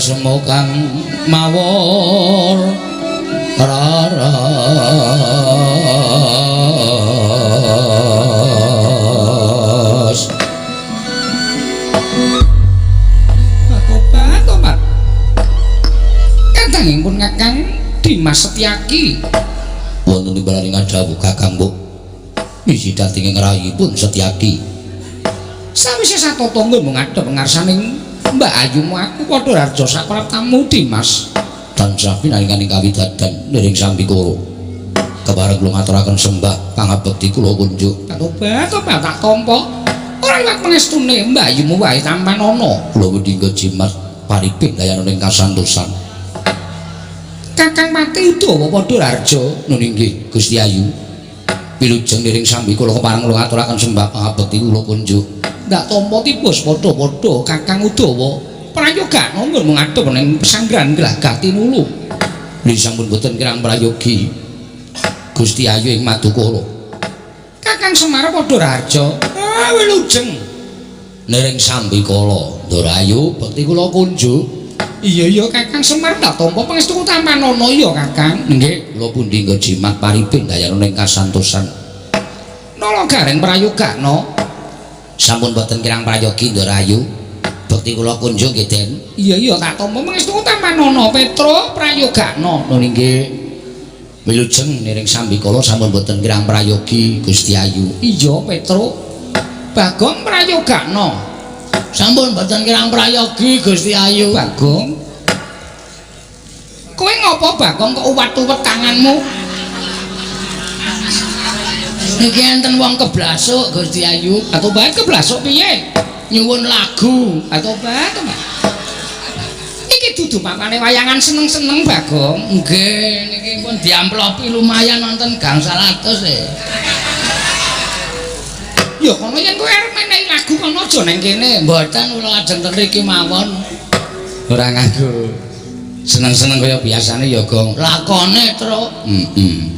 semo kang mawar raras. Tobat, tobat. Kadangipun Kakang Dimas Setyaki wonten timbalan ngadhawuh Kakang Mbok isi dhateng ngrayipun Setyaki. Sawise satata nggon ngadhep ngarsaning Mbak Ayumu aku padha harja sapraptamu Dimas. Tansah pinanganing kawidadan niring sambikara. Kepareng kula ngaturaken sembah pangabekti kula kunjuk. Tobat, tobat tak tampa. Ora liwat pangestune Mbak Ayumu wae tampanana. Kula wedhi jimat paripin dayana ing kasantosan. Kakang Pati Udawa padha harja. Nun inggih Gusti Ayu. Wilujeng niring sambikala kepareng kula ngaturaken sembah pangabekti kula kunjuk. Ndak tampa tibus padha-padha Kakang Udawa. Prayogana nggon ngadhep ning pesanggrahan Glagah Tinulu. Nggih sampun boten kirang prayogi Gusti Ayu ing Madukara. Kakang Semar padha raja. Ah wilujeng niring sambikala. Ndara Ayu bekti kula kunjuk. Iya iya Kakang Semar ndak tampa pangestu tampanana ya Kakang. Nggih, kula pundi nggo jimat paripin dayana ing kasantosan. Nala gareng prayogana. Sampun boten kirang prayogi Ndara Ayu. Bekti kula kunjung nggih Den. Iya iya tak tampa pangestu tampanana Petro prayogana. Nun inggih. Wilujeng niring sambikala sampun boten kirang prayogi Gusti Ayu. Iya Petro. Bagong prayogana. Sampun boten kirang prayogi Gusti Ayu. Bagong. Kowe ngopo Bagong kok uwat-uwet tanganmu? Niki enten wong keblasuk Gusti Ayu. Atau bae keblasuk piye? Nyuwun lagu. Atau bae. Iki dudu papane wayangan seneng-seneng Bagong. Nggih, niki pun diamplopi lumayan wonten gangsal atus e. Ya kono yen kowe arep menehi lagu kono aja nang kene. Mboten kula ajeng ten mriki mawon. Ora nganggo seneng-seneng kaya biasane ya, Gong. Lakone, Truk. Heeh.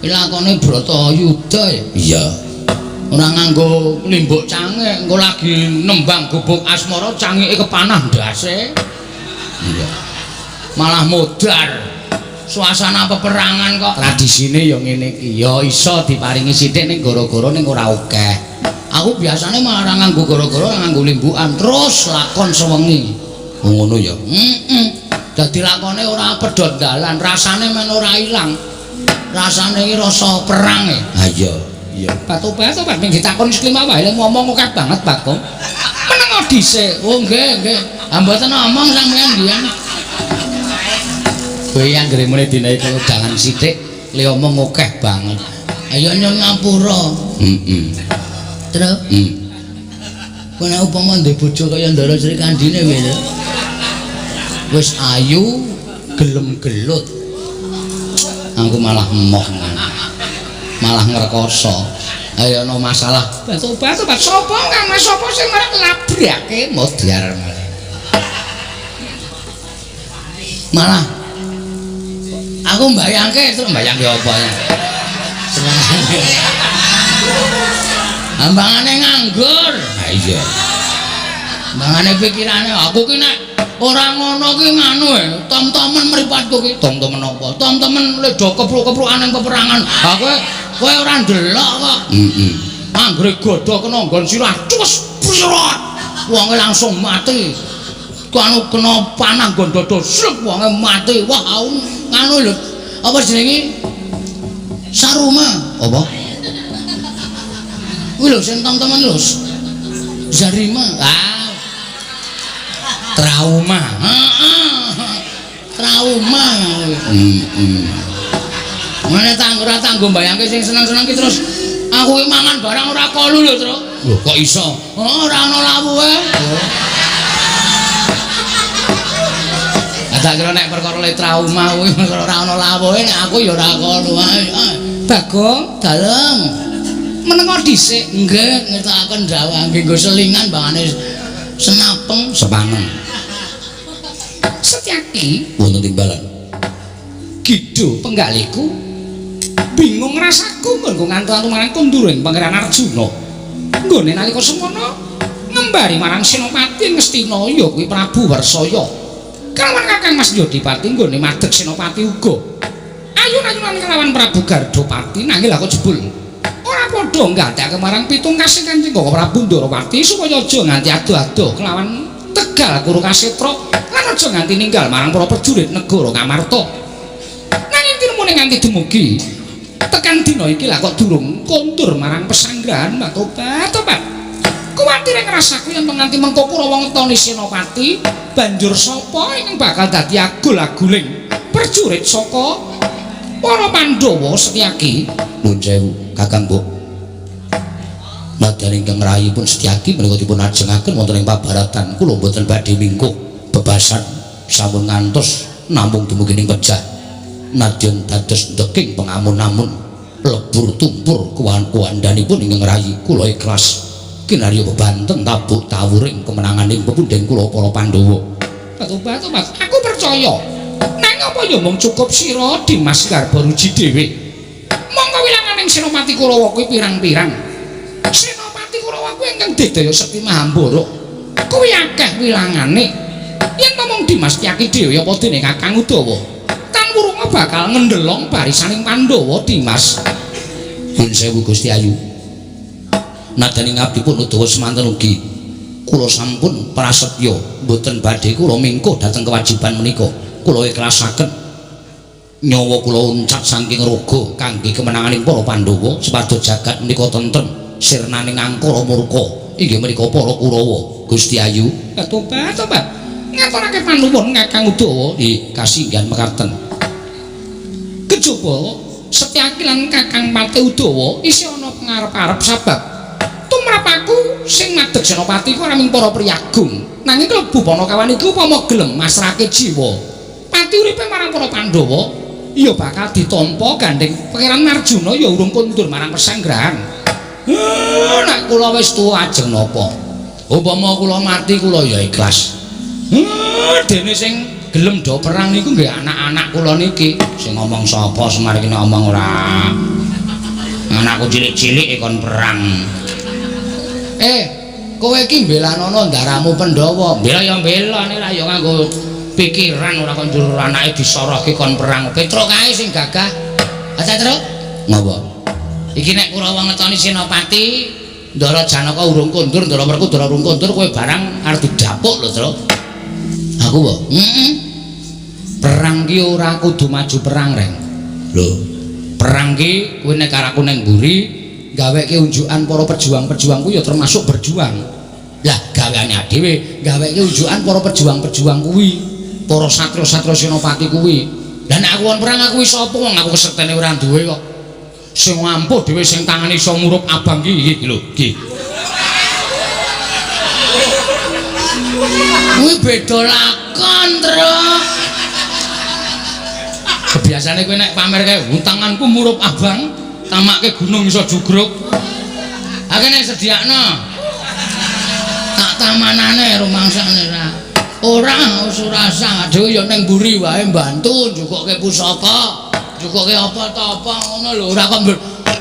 Lakone Bratayuda ya. Iya. Ora nganggo limbuk cangik, engko lagi nembang gubuk asmara cangike kepanah ndase. Iya. Malah modar. Suasana peperangan kok. Tradisine ya ngene iki. Ya iso diparingi sithik ning gara-gara ning ora akeh. Aku biasane malah ora nganggo gara-gara, ora nganggo limbukan, terus lakon sewengi. Oh ngono ya. Heeh. Dadi lakone ora pedhot dalan, rasane men ora ilang. Rasane iki rasa perang e. Ha iya. Iya. Batu-batu Pak ditakoni seklima wae ngomong akeh banget Bagong. Meneng dhisik. Oh nggih, nggih. Ha mboten omong sampean biyen. Kowe anggere muni dinae udangan sithik, le omong akeh banget. Ayo nyuwun ngapura. Heeh. Truk. Heeh. Kowe nek upama ndek bojo kaya Ndara Sri Kandhine piye to? Wis ayu, gelem gelut. Aku malah emoh. Malah ngrekoso. Ayo ana masalah. Batu-batu sapa Kang Mas sapa sing marek labrake modar malah. Malah aku mbayangke terus mbayangke apa ya. Ambangane nganggur. Ha iya. Ambangane pikirane aku ki nek ora ngono ki nganu e, tom-tomen mripatku ki. Tom-tomen apa? Tom-tomen le do kepruk-keprukan ning peperangan. Ha kowe ora ndelok kok. Heeh. Anggere godho kena nggon sirah cus prot. Wonge langsung mati. Anu kena panah nggon dada slep wonge mati. Wah, aku nganu lho. Apa jenenge? Saruma. Apa? Kuwi lho sing tom-tomen lho. Zarima. Ah. Trauma. Heeh. Trauma. Heeh. Mene tanggo ora tanggo mbayangke sing seneng-seneng ki terus aku ki mangan barang ora kolu lho, Truk. Lho kok iso? Oh, ora ana lawuhe. Tak kira nek perkara le trauma kuwi ora ana lawuhe nek aku ya ora kolu ae. Bagong dalem. Menengo dhisik. Nggih, ngertokaken dawuh nggih nggo selingan bangane senapeng sepaneng. Setyaki wonten timbalan. Gido penggaliku bingung rasaku nggo ngantu-antu marang kunduring Pangeran Arjuna. Nggone nalika semono ngembari marang Senopati Ngastina ya kuwi Prabu Warsaya. Kelawan Kakang Mas Yodipati nggone madeg Senopati uga. Ayun-ayunan kelawan Prabu Gardopati nanging lha kok jebul ora padha nggatekake marang pitung kasih Kanjeng Prabu Ndarawati supaya aja nganti ado-ado kelawan Tegal Kurukasetra lan aja nganti ninggal marang para prajurit negara Ngamarta. Nanging tinemune nganti dumugi tekan dina iki lha kok durung kondur marang pesanggrahan. Tobat-tobat. Kuwatire ngrasaku yen nganti mengko Kurawa ngetoni Senopati banjur sapa ingkang bakal dadi agul-aguling prajurit saka para Pandhawa Setyaki? Nuwun sewu Kakang Mbok. Nadyan ingkang rayipun Setyaki menika dipun ajengaken wonten ing pabaratan kula mboten badhe mingkuh bebasan sampun ngantos namung dumugi ing pejah. Nadyan dados ndeking pengamun-amun lebur tumpur kuwandanipun ingkang rayi kula ikhlas kinarya bebanten tabuk tawuring kemenanganing pepundhen kula para Pandhawa. Tobat-tobat, aku percaya. Nanging apa ya mung cukup sira Dimas Garbaruji dhewe. Mongko wilanganing Senopati Kurawa kuwi pirang-pirang. Senopati Kurawa kuwi ingkang digdaya sekti Mahambara. Kuwi akeh wilangane. Yen ta mung Dimas Tyaki dhewe apa dene Kakang Udawa? Tan wurunga bakal ngendelong barisaning Pandhawa Dimas. Nuwun sewu Gusti Ayu. Nadyan ngabdi pun Udawa semanten ugi kula sampun prasetya mboten badhe kula mingkuh dhateng kewajiban menika. Kula ikhlasaken nyawa kula uncat saking raga kangge kemenanganing para Pandhawa supados jagat menika tentrem sirnaning angkara murka inggih menika para Kurawa. Gusti Ayu. Tobat-tobat. Ngaturake panuwun Kakang Udawa. Nggih, kasinggihan mekaten. Kejaba Setyaki lan Kakang Pati Udawa isih ana pengarep-arep sabab tumrap aku sing madeg Senopati ku ora mung para priyagung nanging klebu Panakawan iku upama gelem masrahke jiwa pati uripe marang para Pandhawa ya bakal ditampa gandeng Pangeran Arjuna ya urung kondur marang pesanggrahan. Nek kula wis tuwa ajeng napa? Upama kula mati kula ya ikhlas. Dene sing gelem do perang niku nggih anak-anak kula niki. Sing ngomong sapa Semar iki nek omong ora. Anakku cilik-cilik kon perang. Kowe iki mbelanono ndaramu Pandhawa. Mbela ya mbela nek ra ya nganggo pikiran ora kon njur anake disorohke kon perang. Petruk kae sing gagah. Aja Truk. Ngapa? Iki nek Kurawa ngetoni Senopati, Ndara Janaka urung kondur, Ndara Werkudara urung kondur, kowe barang arep didapuk lho, Truk. Aku apa? Heeh. Perang ki ora kudu maju perang, Reng. Lho, perang ki kowe nek karo aku ning mburi gaweke unjukan para pejuang-pejuang kuwi ya termasuk berjuang. Lah gaweane dhewe gaweke unjukan para pejuang-pejuang kuwi, para satria-satria Senopati kuwi. Lah nek aku won perang aku iso apa wong aku kesektene ora duwe kok. Sing ampuh dhewe sing tangane iso murup abang ki iki lho, iki. Kuwi beda lakon, Truk. Kebiasane kowe nek pamer kae tanganku murup abang, tamake gunung iso jugruk. Akeh nek sediakno. Tak tamanane rumangsane ra. Ora wis ora usah dhewe ya ning mburi wae mbantu njukokke pusaka, njukokke apa ta apa ngono lho, ora kok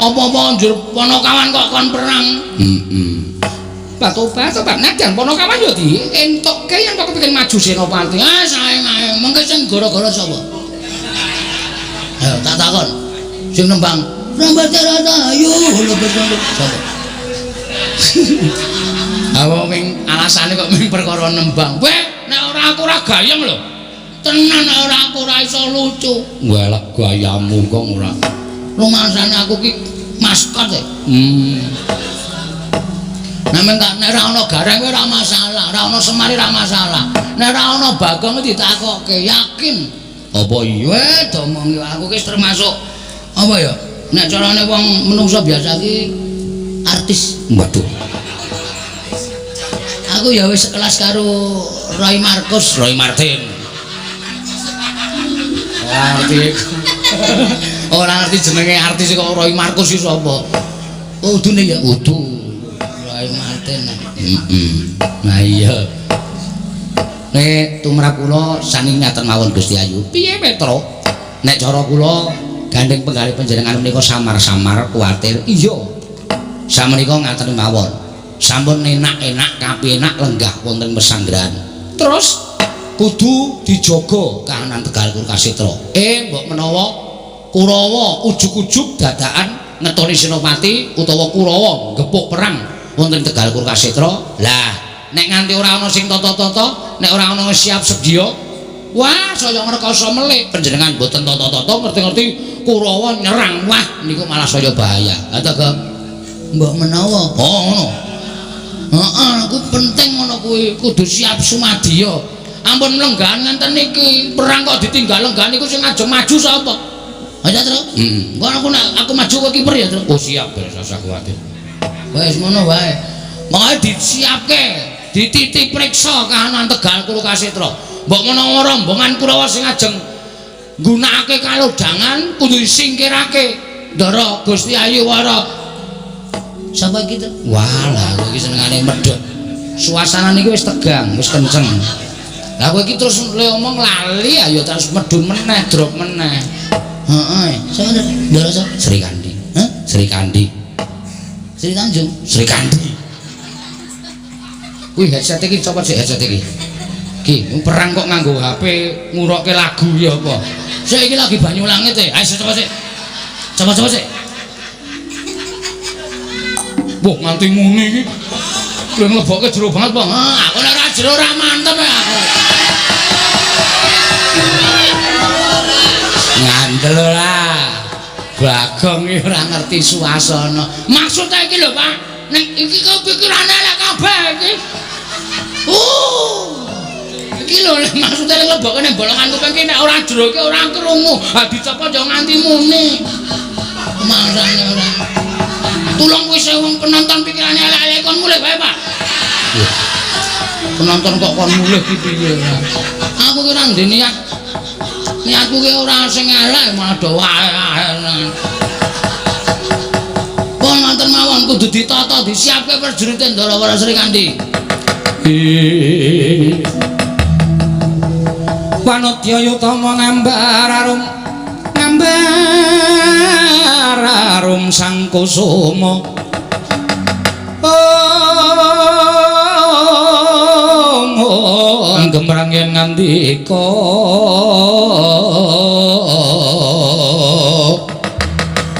apa-apa njur Panakawan kok kon perang. Heeh. Batu-batu nadyan Panakawan ya dientukke yen kok kepengin maju Senopati. Ah sae ae, mengke sing gara-gara sapa? Ayo tak takon. Sing nembang rambate rata ayo lebes sapa? Apa ming alasane kok ming perkara nembang. Weh, nek ora aku ora gayeng lho. Tenan nek ora aku ora iso lucu. Welek gayamu kok ora. Rumangsane aku ki maskot e. Nameng nek ora ana Gareng kuwi ora masalah, ora ana Semar ora masalah. Nek ora ana Bagong ditakokke, yakin. Apa iya domongi aku ki termasuk apa ya? Nek carane wong menungso biasa ki artis. Waduh. Aku ya wis sekelas karo Roy Marcus, Roy Martin. Ora ngerti. Ora ngerti jenenge artis kok Roy Marcus iki sapa? Oh, udune ya udu. Roy Martin. Heeh. Nah iya. Nek tumrap kula saning ngaten mawon Gusti Ayu. Piye Petro? Nek cara kula gandeng penggalih panjenengan menika samar-samar kuwatir. Iya. Samenika ngaten mawon. Sampun enak-enak kapenak lenggah wonten pesanggrahan. Terus Kudu dijaga kahanan Tegal Kurukasetra. Mbok menawa Kurawa ujug-ujug dadakan ngetoni Senopati utawa Kurawa gepuk perang wonten Tegal Kurukasetra. Lah, nek nganti ora ana sing tata-tata, nek ora ana siap sedia, wah saya ngrekoso melik. Panjenengan mboten tata-tata ngerti-ngerti Kurawa nyerang. Wah, niku malah saya bahaya. Ha ta, Gong? Mbok menawa. Oh, ngono. Heeh, aku penting ngono kuwi, kudu siap sumadya. Ampun lenggahan ngenten iki, perang kok ditinggal lenggahan niku sing ajeng maju sapa? Aja, Tru. Heeh. Engko aku nek aku maju kowe kiper ya, Tru. Oh, siap, wis usah kuwatir. Wis ngono wae. Pokoke disiapke, dititi priksa kahanan Tegal Kurukasetra. Mbok menawa rombongan Kurawa sing ajeng nggunakake kalodhangan kudu disingkirake. Ndara Gusti Ayu Wara. Sapa iki, Tru? Wah, lah kowe iki senengane medhot. Suasana niki wis tegang, wis kenceng. Lah kowe iki terus le omong lali ayo terus medhun meneh, drop meneh. Heeh, sapa Tru? Ndara sapa? Sri Kandi. Hah? Sri Kandi. Sri Tanjung. Sri Kandi. Kuwi headset iki coba sik headset iki. Ki, perang kok nganggo HP ngurokke lagu ya apa? Sik iki lagi banyu langit e. Ayo coba sik. Coba-coba sik. Wah, nganti muni iki. Lha nglebokke jero banget, Bang. Ah, aku nek ora jero ora mantep ya aku. Ngandel ora. Bagong iki ora ngerti suasana. Maksude iki lho, Pak. Nek iki kok pikirane elek kabeh iki. Iki lho maksude nglebokke ning bolongan kuping iki nek ora jero iki ora krungu. Ha dicopot yo nganti muni. Masane ora. Tulung wis wong penonton pikirane elek-elek kon mulih wae, Pak. Penonton kok kon mulih iki piye? Aku ki ora ndek niat. Niatku ki ora sing elek malah do wae. Pun wonten mawon kudu ditata, disiapke prajurite Ndarawara Sri Kandi. Wanodya yutama ngambar arum ngambar arum sang kusuma. Oh, gemrang yen ngandika.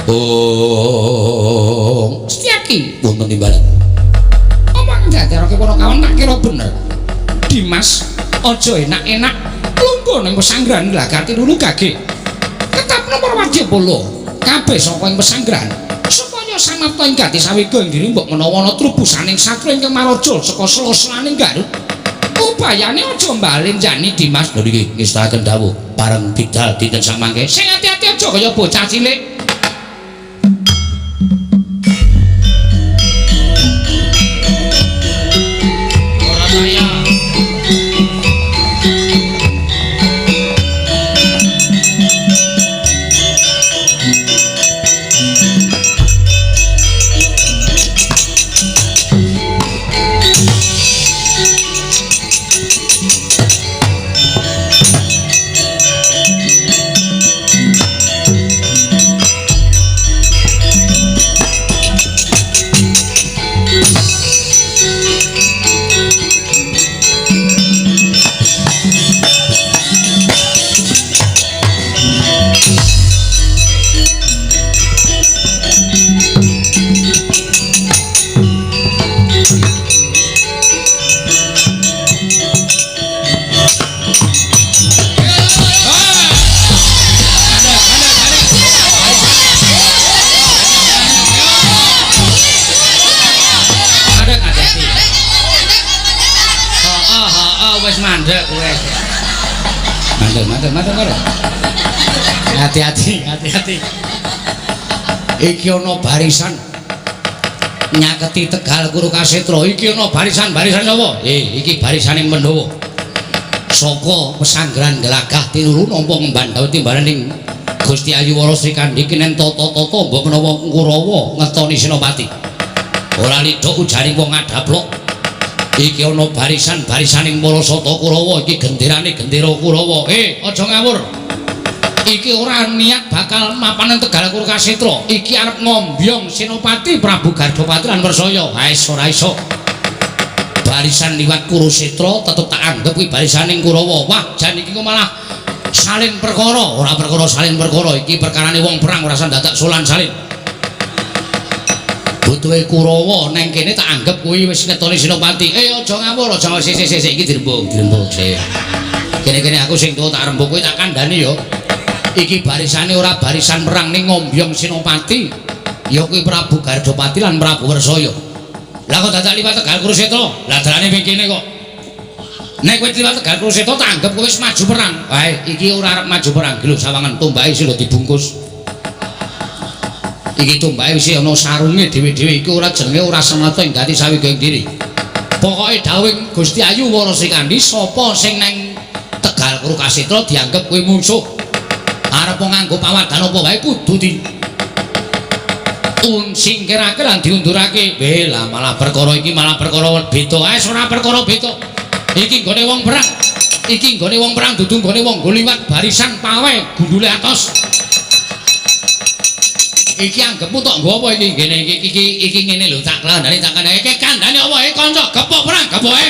Oh, Setyaki wonten timbalan. Omong ndadarake para kawan tak kira bener. Dimas, aja enak-enak lungguh ning pesanggrahan Glagati Lulu Gage. Ketapno para wadyabala kabeh saka ing pesanggrahan supaya samapta ing gati sawega ing diri mbok menawa ana trubusaning satria ingkang maraja saka sela-selaning Garut. Upayane aja mbalenjani Dimas. Lho niki ngestakaken dawuh bareng bidal dinten samangke. Sing ati-ati aja kaya bocah cilik. Ora saya. Mandek kowe. Mandek, mandek, mandek kowe. Hati-hati, hati-hati. Iki ana barisan nyaketi Tegal Kurukasetra. Iki ana barisan-barisan sapa? Iki barisane Pandhawa. Saka pesanggrahan Glagah tinulu nampa ngemban dawuh timbalan ing Gusti Ayu Wara Sri Kandi kinen tata-tata mbok menawa Kurawa ngetoni Senopati. Ora lidhok ujaring wong adaplok. Iki ana barisan-barisaning para sata Kurawa, iki genderane gendera Kurawa. Aja ngawur. Iki ora niat bakal mapanen Tegal Kurukasetra. Iki arep ngombyong Senopati Prabu Gardapati lan Wersaya. Wis ora iso. Barisan liwat Kurusetra tetep tak anggap kuwi barisaning Kurawa. Wah, jan iki kok malah salin perkara, ora perkara salin perkara, iki perkarane wong perang ora usah dadak solan salin. Butuhe Kurawa neng kene tak anggap kuwi wis ngetoni Senopati. Aja ngawur, aja sik sik sik iki dirembug, dirembug sik. Kene-kene aku sing tuwa tak rembug kowe tak kandhani ya. Iki barisane ora barisan perang ning ngombyong Senopati. Ya kuwi Prabu Gardapati lan Prabu Wersaya. Lah kok dadak liwat Tegal Kurusetra? Lah dalane ping kene kok. Nek kowe liwat Tegal Kurusetra tak anggap kowe wis maju perang. Wae, iki ora arep maju perang. Lho sawangan tombake sing lho dibungkus. Iki tombake wis ana sarunge dhewe-dhewe, iki ora jenenge ora senata ing gati sawiga ing diri. Pokoke dawuhing Gusti Ayu Wara Srikandhi sapa sing nang Tegal Kurusetra dianggep kowe musuh. Arep nganggo pawadan apa wae kudu di singkirake lan diundurake. Weh lah malah perkara iki malah perkara beda. Wis ora perkara beda. Iki nggone wong perang. Iki nggone wong perang dudu nggone wong nggo liwat barisan pawe gundule atos. Iki anggepmu tok nggo apa iki? Ngene iki iki iki ngene lho tak kandhane tak kandhane. Iki kandhane apa e kanca gepok perang gepoke.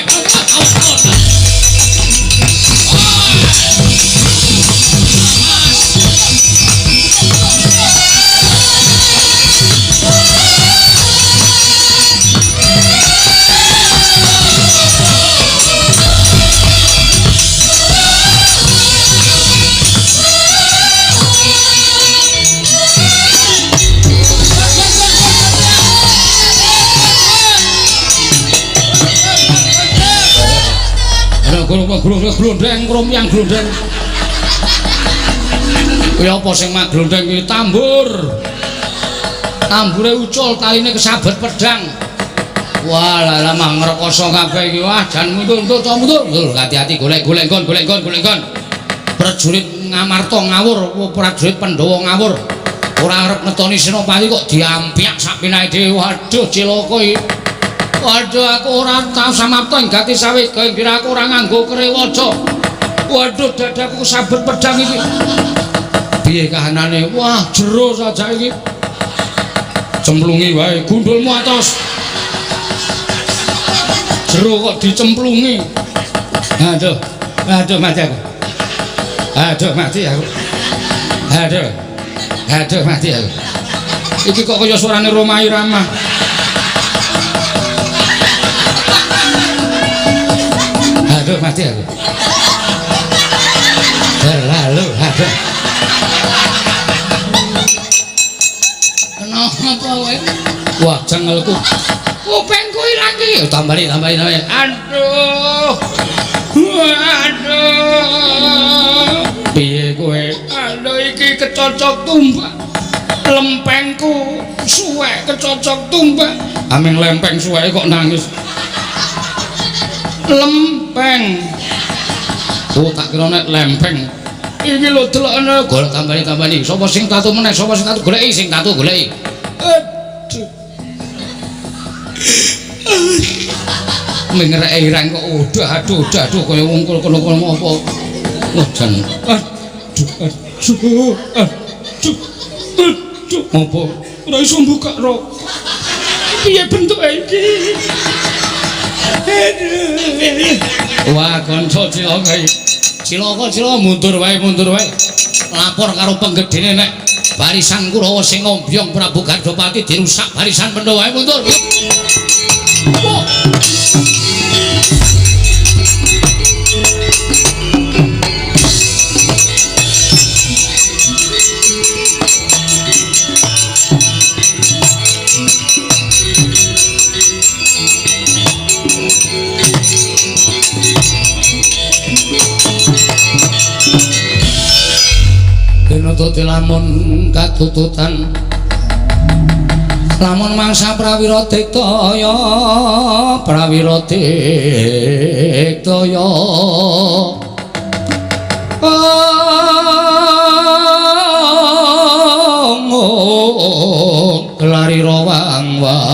Glondeng kromyang glondeng. Kuwi apa sing mak glondeng kuwi tambur. Tambure ucul taline kesabet pedang. Wah lah mah ngrekoso kabeh iki. Wah jan mundur to mundur. Hati-hati golek-golek nggon golek nggon golek nggon. Prajurit Ngamarta ngawur, prajurit Pandhawa ngawur. Ora arep ngetoni Senopati kok diampyak sak pinake dhewe. Waduh cilaka iki. Waduh aku ora tau samapta ing gati sawega ing aku ora nganggo kerewaja. Waduh dadaku kesabet pedang iki. Piye kahanane? Wah jero saja iki. Cemplungi wae gundulmu atos. Jero kok dicemplungi. Aduh, aduh mati aku. Aduh mati aku. Aduh. Aduh mati aku. Iki kok kaya suarane Rhoma Irama. Aduh mati aku. Terlalu aduh. Kenapa kowe? Wah, cengelku. Kupingku ilang iki. Tambani, tambani, tambani. Aduh. Aduh. Piye kowe? Aduh iki kecocok tumbak. Lempengku suwek kecocok tumbak. Aming lempeng suweke kok nangis. Lempeng. Oh tak kira nek lempeng. Iki lho delokne golek tambani-tambani. Sapa sing tatu meneh? Sapa sing tatu goleki? Sing tatu goleki. Aduh. Mengereke ireng kok udah aduh udah aduh kaya wong kono-kono apa. Wah jan. Aduh aduh aduh. Aduh apa? Ora iso mbukak rok. Piye bentuke iki? Wah, kanca cilaka iki. Cilaka cilaka mundur wae, mundur wae. Lapor karo penggedhene nek barisan Kurawa sing ngombyong Prabu Gardapati dirusak barisan Pandhawa wae mundur. Oh. Lamun katututan lamun mangsa prawira diktaya prawira diktaya lari rawang wang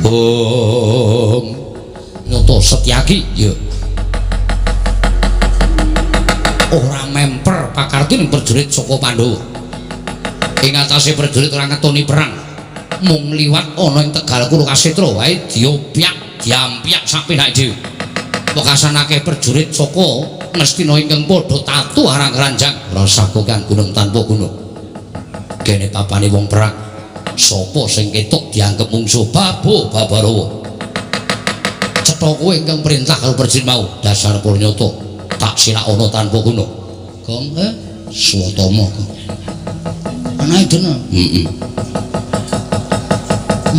om nyoto Setyaki ya ora memper pakarti ning prajurit saka Pandhawa. Ing atase prajurit ora ngetoni perang. Mung liwat ana ing Tegal Kurukasetra wae diopyak, diampyak sak penake dhewe. Wekasan akeh prajurit saka Ngastina ingkang padha tatu arang ranjang rasa kokean gunung tanpa gunung. Kene papane wong perang. Sapa sing ketok dianggep mungsuh Babo Babarawa. Cetha kowe ingkang perintah karo prajurit mau dasar purnyata tak silak ana tanpa guna. Gong Swatama. Anake dene. Heeh.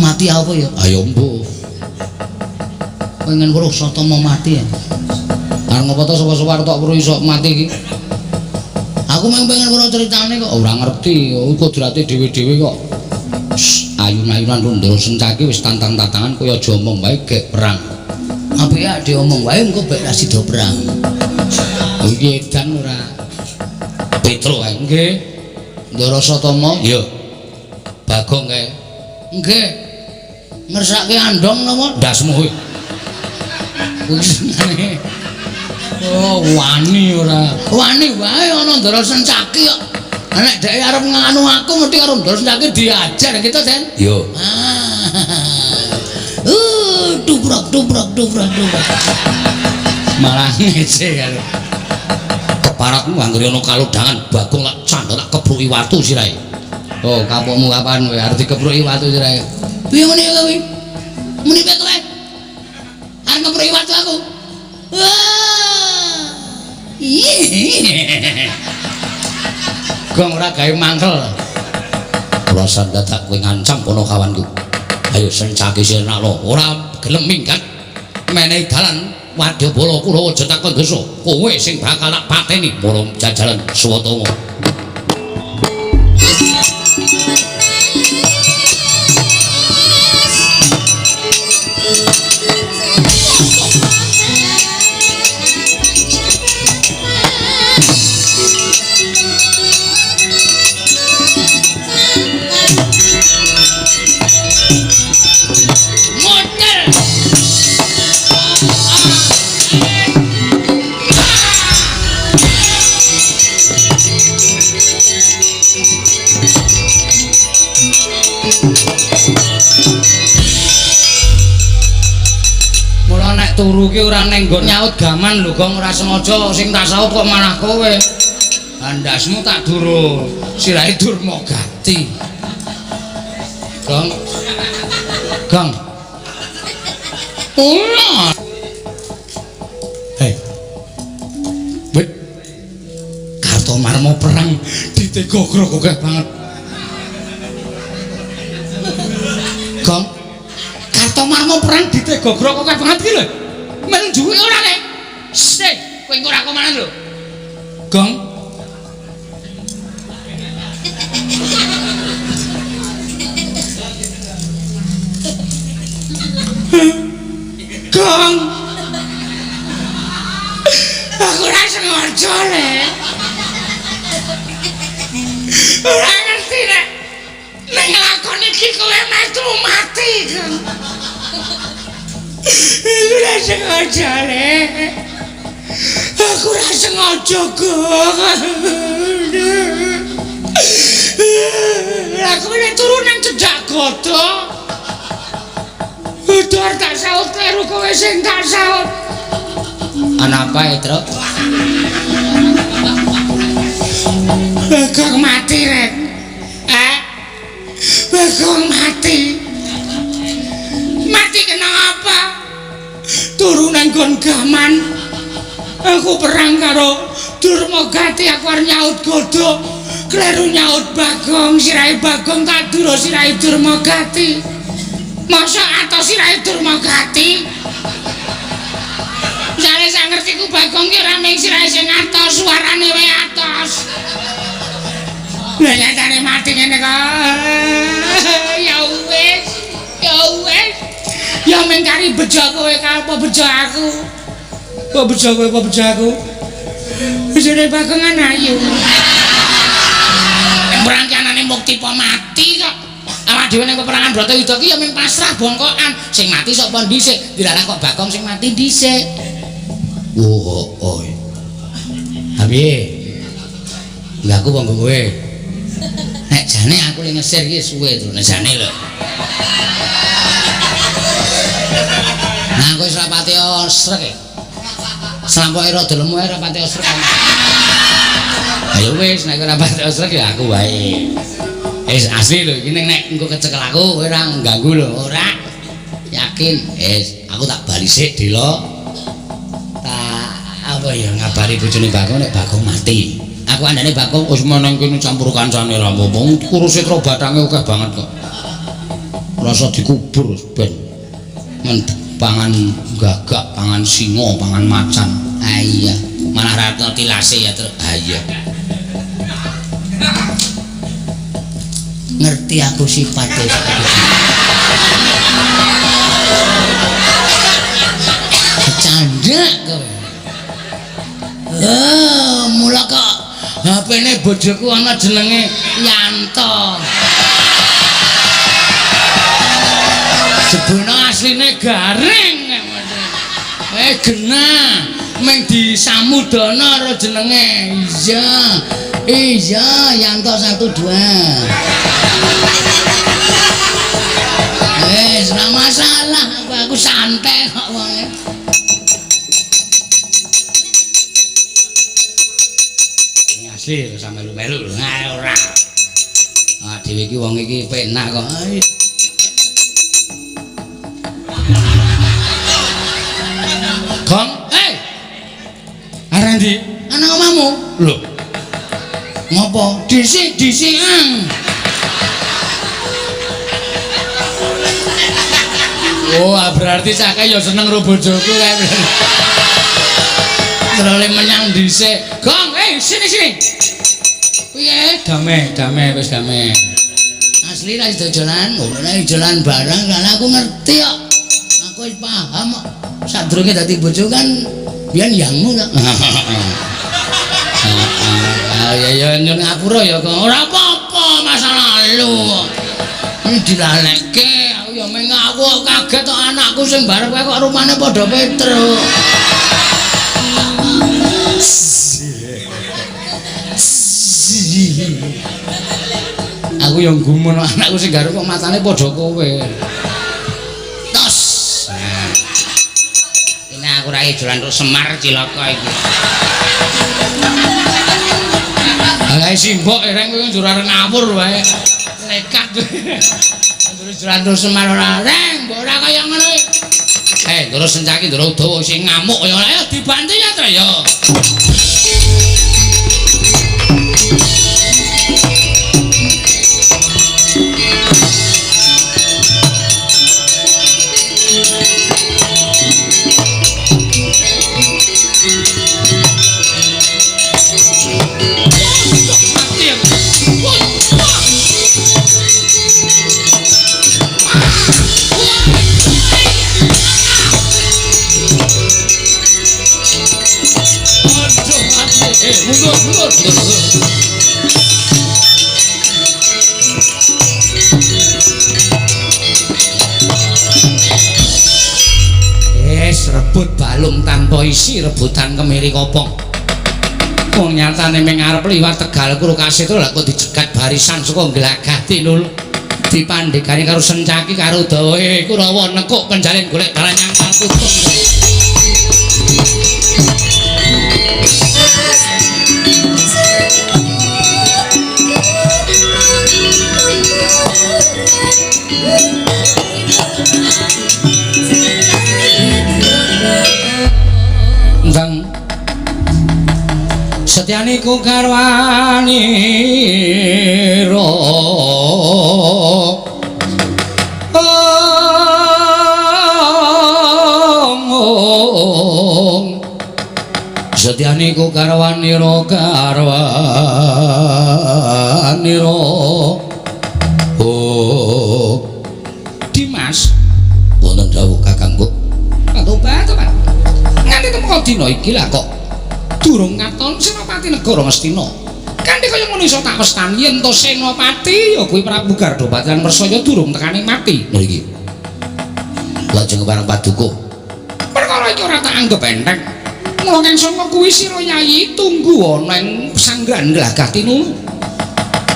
Mati apa ya? Ayo mbuh. Pengen weruh Swatama mati ya. Arep ngopo to sapa-sapa arep tok weruh iso mati iki? Aku mung pengen weruh critane kok. Ora ngerti, kodrate dhewe-dhewe kok. Ayun-ayunan Ndara Sencaki wis tantang-tantangan kaya aja omong wae gek perang. Apike ak diomong wae engko bek ra sida perang. Iki edan ora. Petro kae. Nggih. Ndara Satama? Iya. Bagong kae. Nggih. Ngersake andong napa? Ndasmu kuwi. Kuwi senengane. Oh, wani ora. Wani wae ana Ndara Sencaki kok. Nek dhek arep nganu aku mesti karo Ndara Sencaki diajar gitu, Den. Iya. Dubrok dubrok dubrok dubrok. Malah ngece karo. Keparatmu anggere ana kalodhangan Bagong lak candha tak kebruki watu sirahe. Oh, kapokmu kapan kowe arep dikebruki watu sirahe? Piye ngene kowe? Muni piye kowe? Arep ngebruki watu aku. Wah. Gong ora gawe mangkel. Ora dadak kowe ngancam ponokawanku. Ayo Sencaki sirnalo ora gelem minggat menehi dalan wadyabala Kurawa aja takon dosa. Kowe sing bakal tak pateni mara jajalan Swatama. Turu ki ora ning nggon nyaut gaman lho Gong, ora sengaja sing tak saut kok malah kowe. Andasmu tak duro, sirahe Durmagati. Gong. Gong. Ora. Hei. Wit. Kartomarma perang ditegogrok akeh banget. Gong. Kartomarma perang ditegogrok akeh banget iki lho. Melu duwe ora le? Sik, kowe engko ora komanan lho. Gong. Gong. Aku ora sengaja le. Ora ngerti nek nek nglakoni iki kowe metu mati, Gong. Aku ora sengaja le. Aku ora sengaja, Gong. Aku nek turu nang cedhak godhong. Udur tak saut kleru kowe sing tak saut. Ana apa, Truk? Bagong mati, Rek. Bagong mati. Mati kena apa? Turu nang nggon gaman. Aku perang karo Durmagati, aku arep nyaut godhong. Kleru nyaut Bagong, sirahe Bagong tak duro sirahe Durmagati. Masa atos sirahe Durmagati? Misale sak ngertiku Bagong ki ora mung sirahe sing atos, suarane wae atos. Lah nyatane mati ngene kok. Ya wis, ya wis. Ya mung kari bejo kowe apa bejo aku? Kok bejo kowe apa bejo aku? Bejone Bagongan ayu. Perang ki anane mukti apa mati kok. Awak dhewe ning peperangan Bratayuda ki ya mung pasrah bongkokan. Sing mati sapa dhisik? Dilalah kok Bagong sing mati dhisik. Oh, oh. Ha piye? Lah aku monggo kowe. Nek Nek jane aku le ngesir iki suwe to, nek jane lho. Nah, aku wis ora pati srek e. Slampoke rada lemu ae ora pati srek. Ayo wis nek ora pati srek ya aku wae. Wis asli lho iki nek engko kecekel aku kowe ora ngganggu lho, ora. Yakin. Wis, aku tak bali sik Dela. Tak apa ya ngabari bojone Bagong nek Bagong mati. Aku andane Bagong wis meneng kene campur kancane ra apa-apa. Kurusetra bathange akeh banget kok. Rasa dikubur ben. Men pangan gagak, pangan singa, pangan macan. Ah iya, malah ra tilase ya, Truk. Ah iya. Ngerti aku sipate saiki. Candhak kowe. Oh, mula kok HP-ne bojoku ana jenenge Yanto. Jebulne asline garing. Genah meng disamudana karo jenenge. Iya. Iya, Yanto 12. Wis ora masalah, aku santai kok wonge. Asli lho sampe melu-melu lho. Ha ora. Ah dhewe iki wong iki penak kok. Gong, hei. Arep ndi? Ana omahmu. Lho. Ngopo? Dhisik-dhisikan. Oh, berarti cake ya seneng karo bojoku kae. Terlalu menyang dhisik. Gong, sini sini. Piye? Damai, damai wis damai. Asli ra dojolan, ora dojolan barang kan aku ngerti kok. Aku wis paham kok. Sadurunge dadi bojo kan biyen yangmu to. Ah ya ya nyun ngapura ya kok. Ora apa-apa masa lalu. Ini dilalekke aku ya meng aku kaget kok anakku sing barep kae kok rumane padha Petro. Aku yang gumun anakku sing garep kok matane padha kowe. Tos. Ini aku ra ijolan terus Semar cilaka iki. Lah simbok ereng kowe njur arep ngawur wae. Nekat. Njur ijolan terus Semar ora reng, mbok ora kaya ngono iki. Terus sencaki ndoro Udawa sing ngamuk ya ayo dibantu ya Tru ya. Mundur, mundur. Wes rebut balung tanpa isi, rebutan kemiri kopong. Wong nyatane ming arep liwat Tegal Kurukasitra lha kok dijegat barisan saka Glagah Tinul. Dipandhegani karo Sencaki karo Dawa Kurawa nekuk penjalin golek dalan nyangkal kutung. Ndang setyane ku garwanira setyane ku garwanira garwanira oh Dimas wonten dawuh Kakangku tobat tobat nganti temeka dina iki lah kok durung ngaton Senopati Negara Ngastina. Kanthi kaya ngono iso tak westani yen to Senopati ya kuwi Prabu Gardapati lan Mersaya durung tekane mati. Lho iki. Lajeng bareng paduka. Perkara iki ora tak anggep enteng. Mula keng sanga kuwi sira Yayi tunggu ana ing sanggrahan Glagah Tinulu.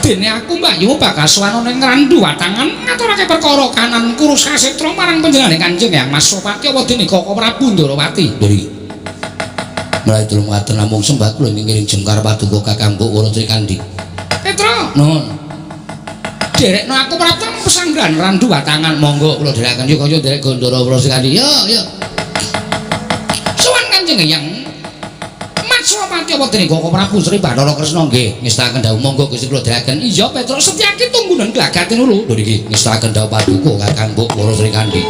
Dene aku Mbak Yu bakal sowan ning Randu Watangan ngaturake perkara kanan kurus kasetra marang panjenengane Kanjeng Hyang Mas Sopati apa dene Koko Prabu Ndorowati. Lho iki. Mulai tulung ngaten namung sembah kula ing ngiring jengkar paduka Kakang Mbok Wara Srikandhi. Petra, Nuwun. Derekno aku prapta pesanggrahan Randu Watangan monggo kula dherekaken yo kaya nderek Gandara Wara Srikandhi. Yo yo. Sowan Kanjeng Hyang Mas Sopati apa dene Koko Prabu Sri Bathara Kresna nggih ngestakaken dawuh monggo Gusti kula dherekaken. Iya Petra Setyaki tunggunan glagate nulu. Lho iki ngestakaken dawuh paduka Kakang Mbok Wara Srikandhi.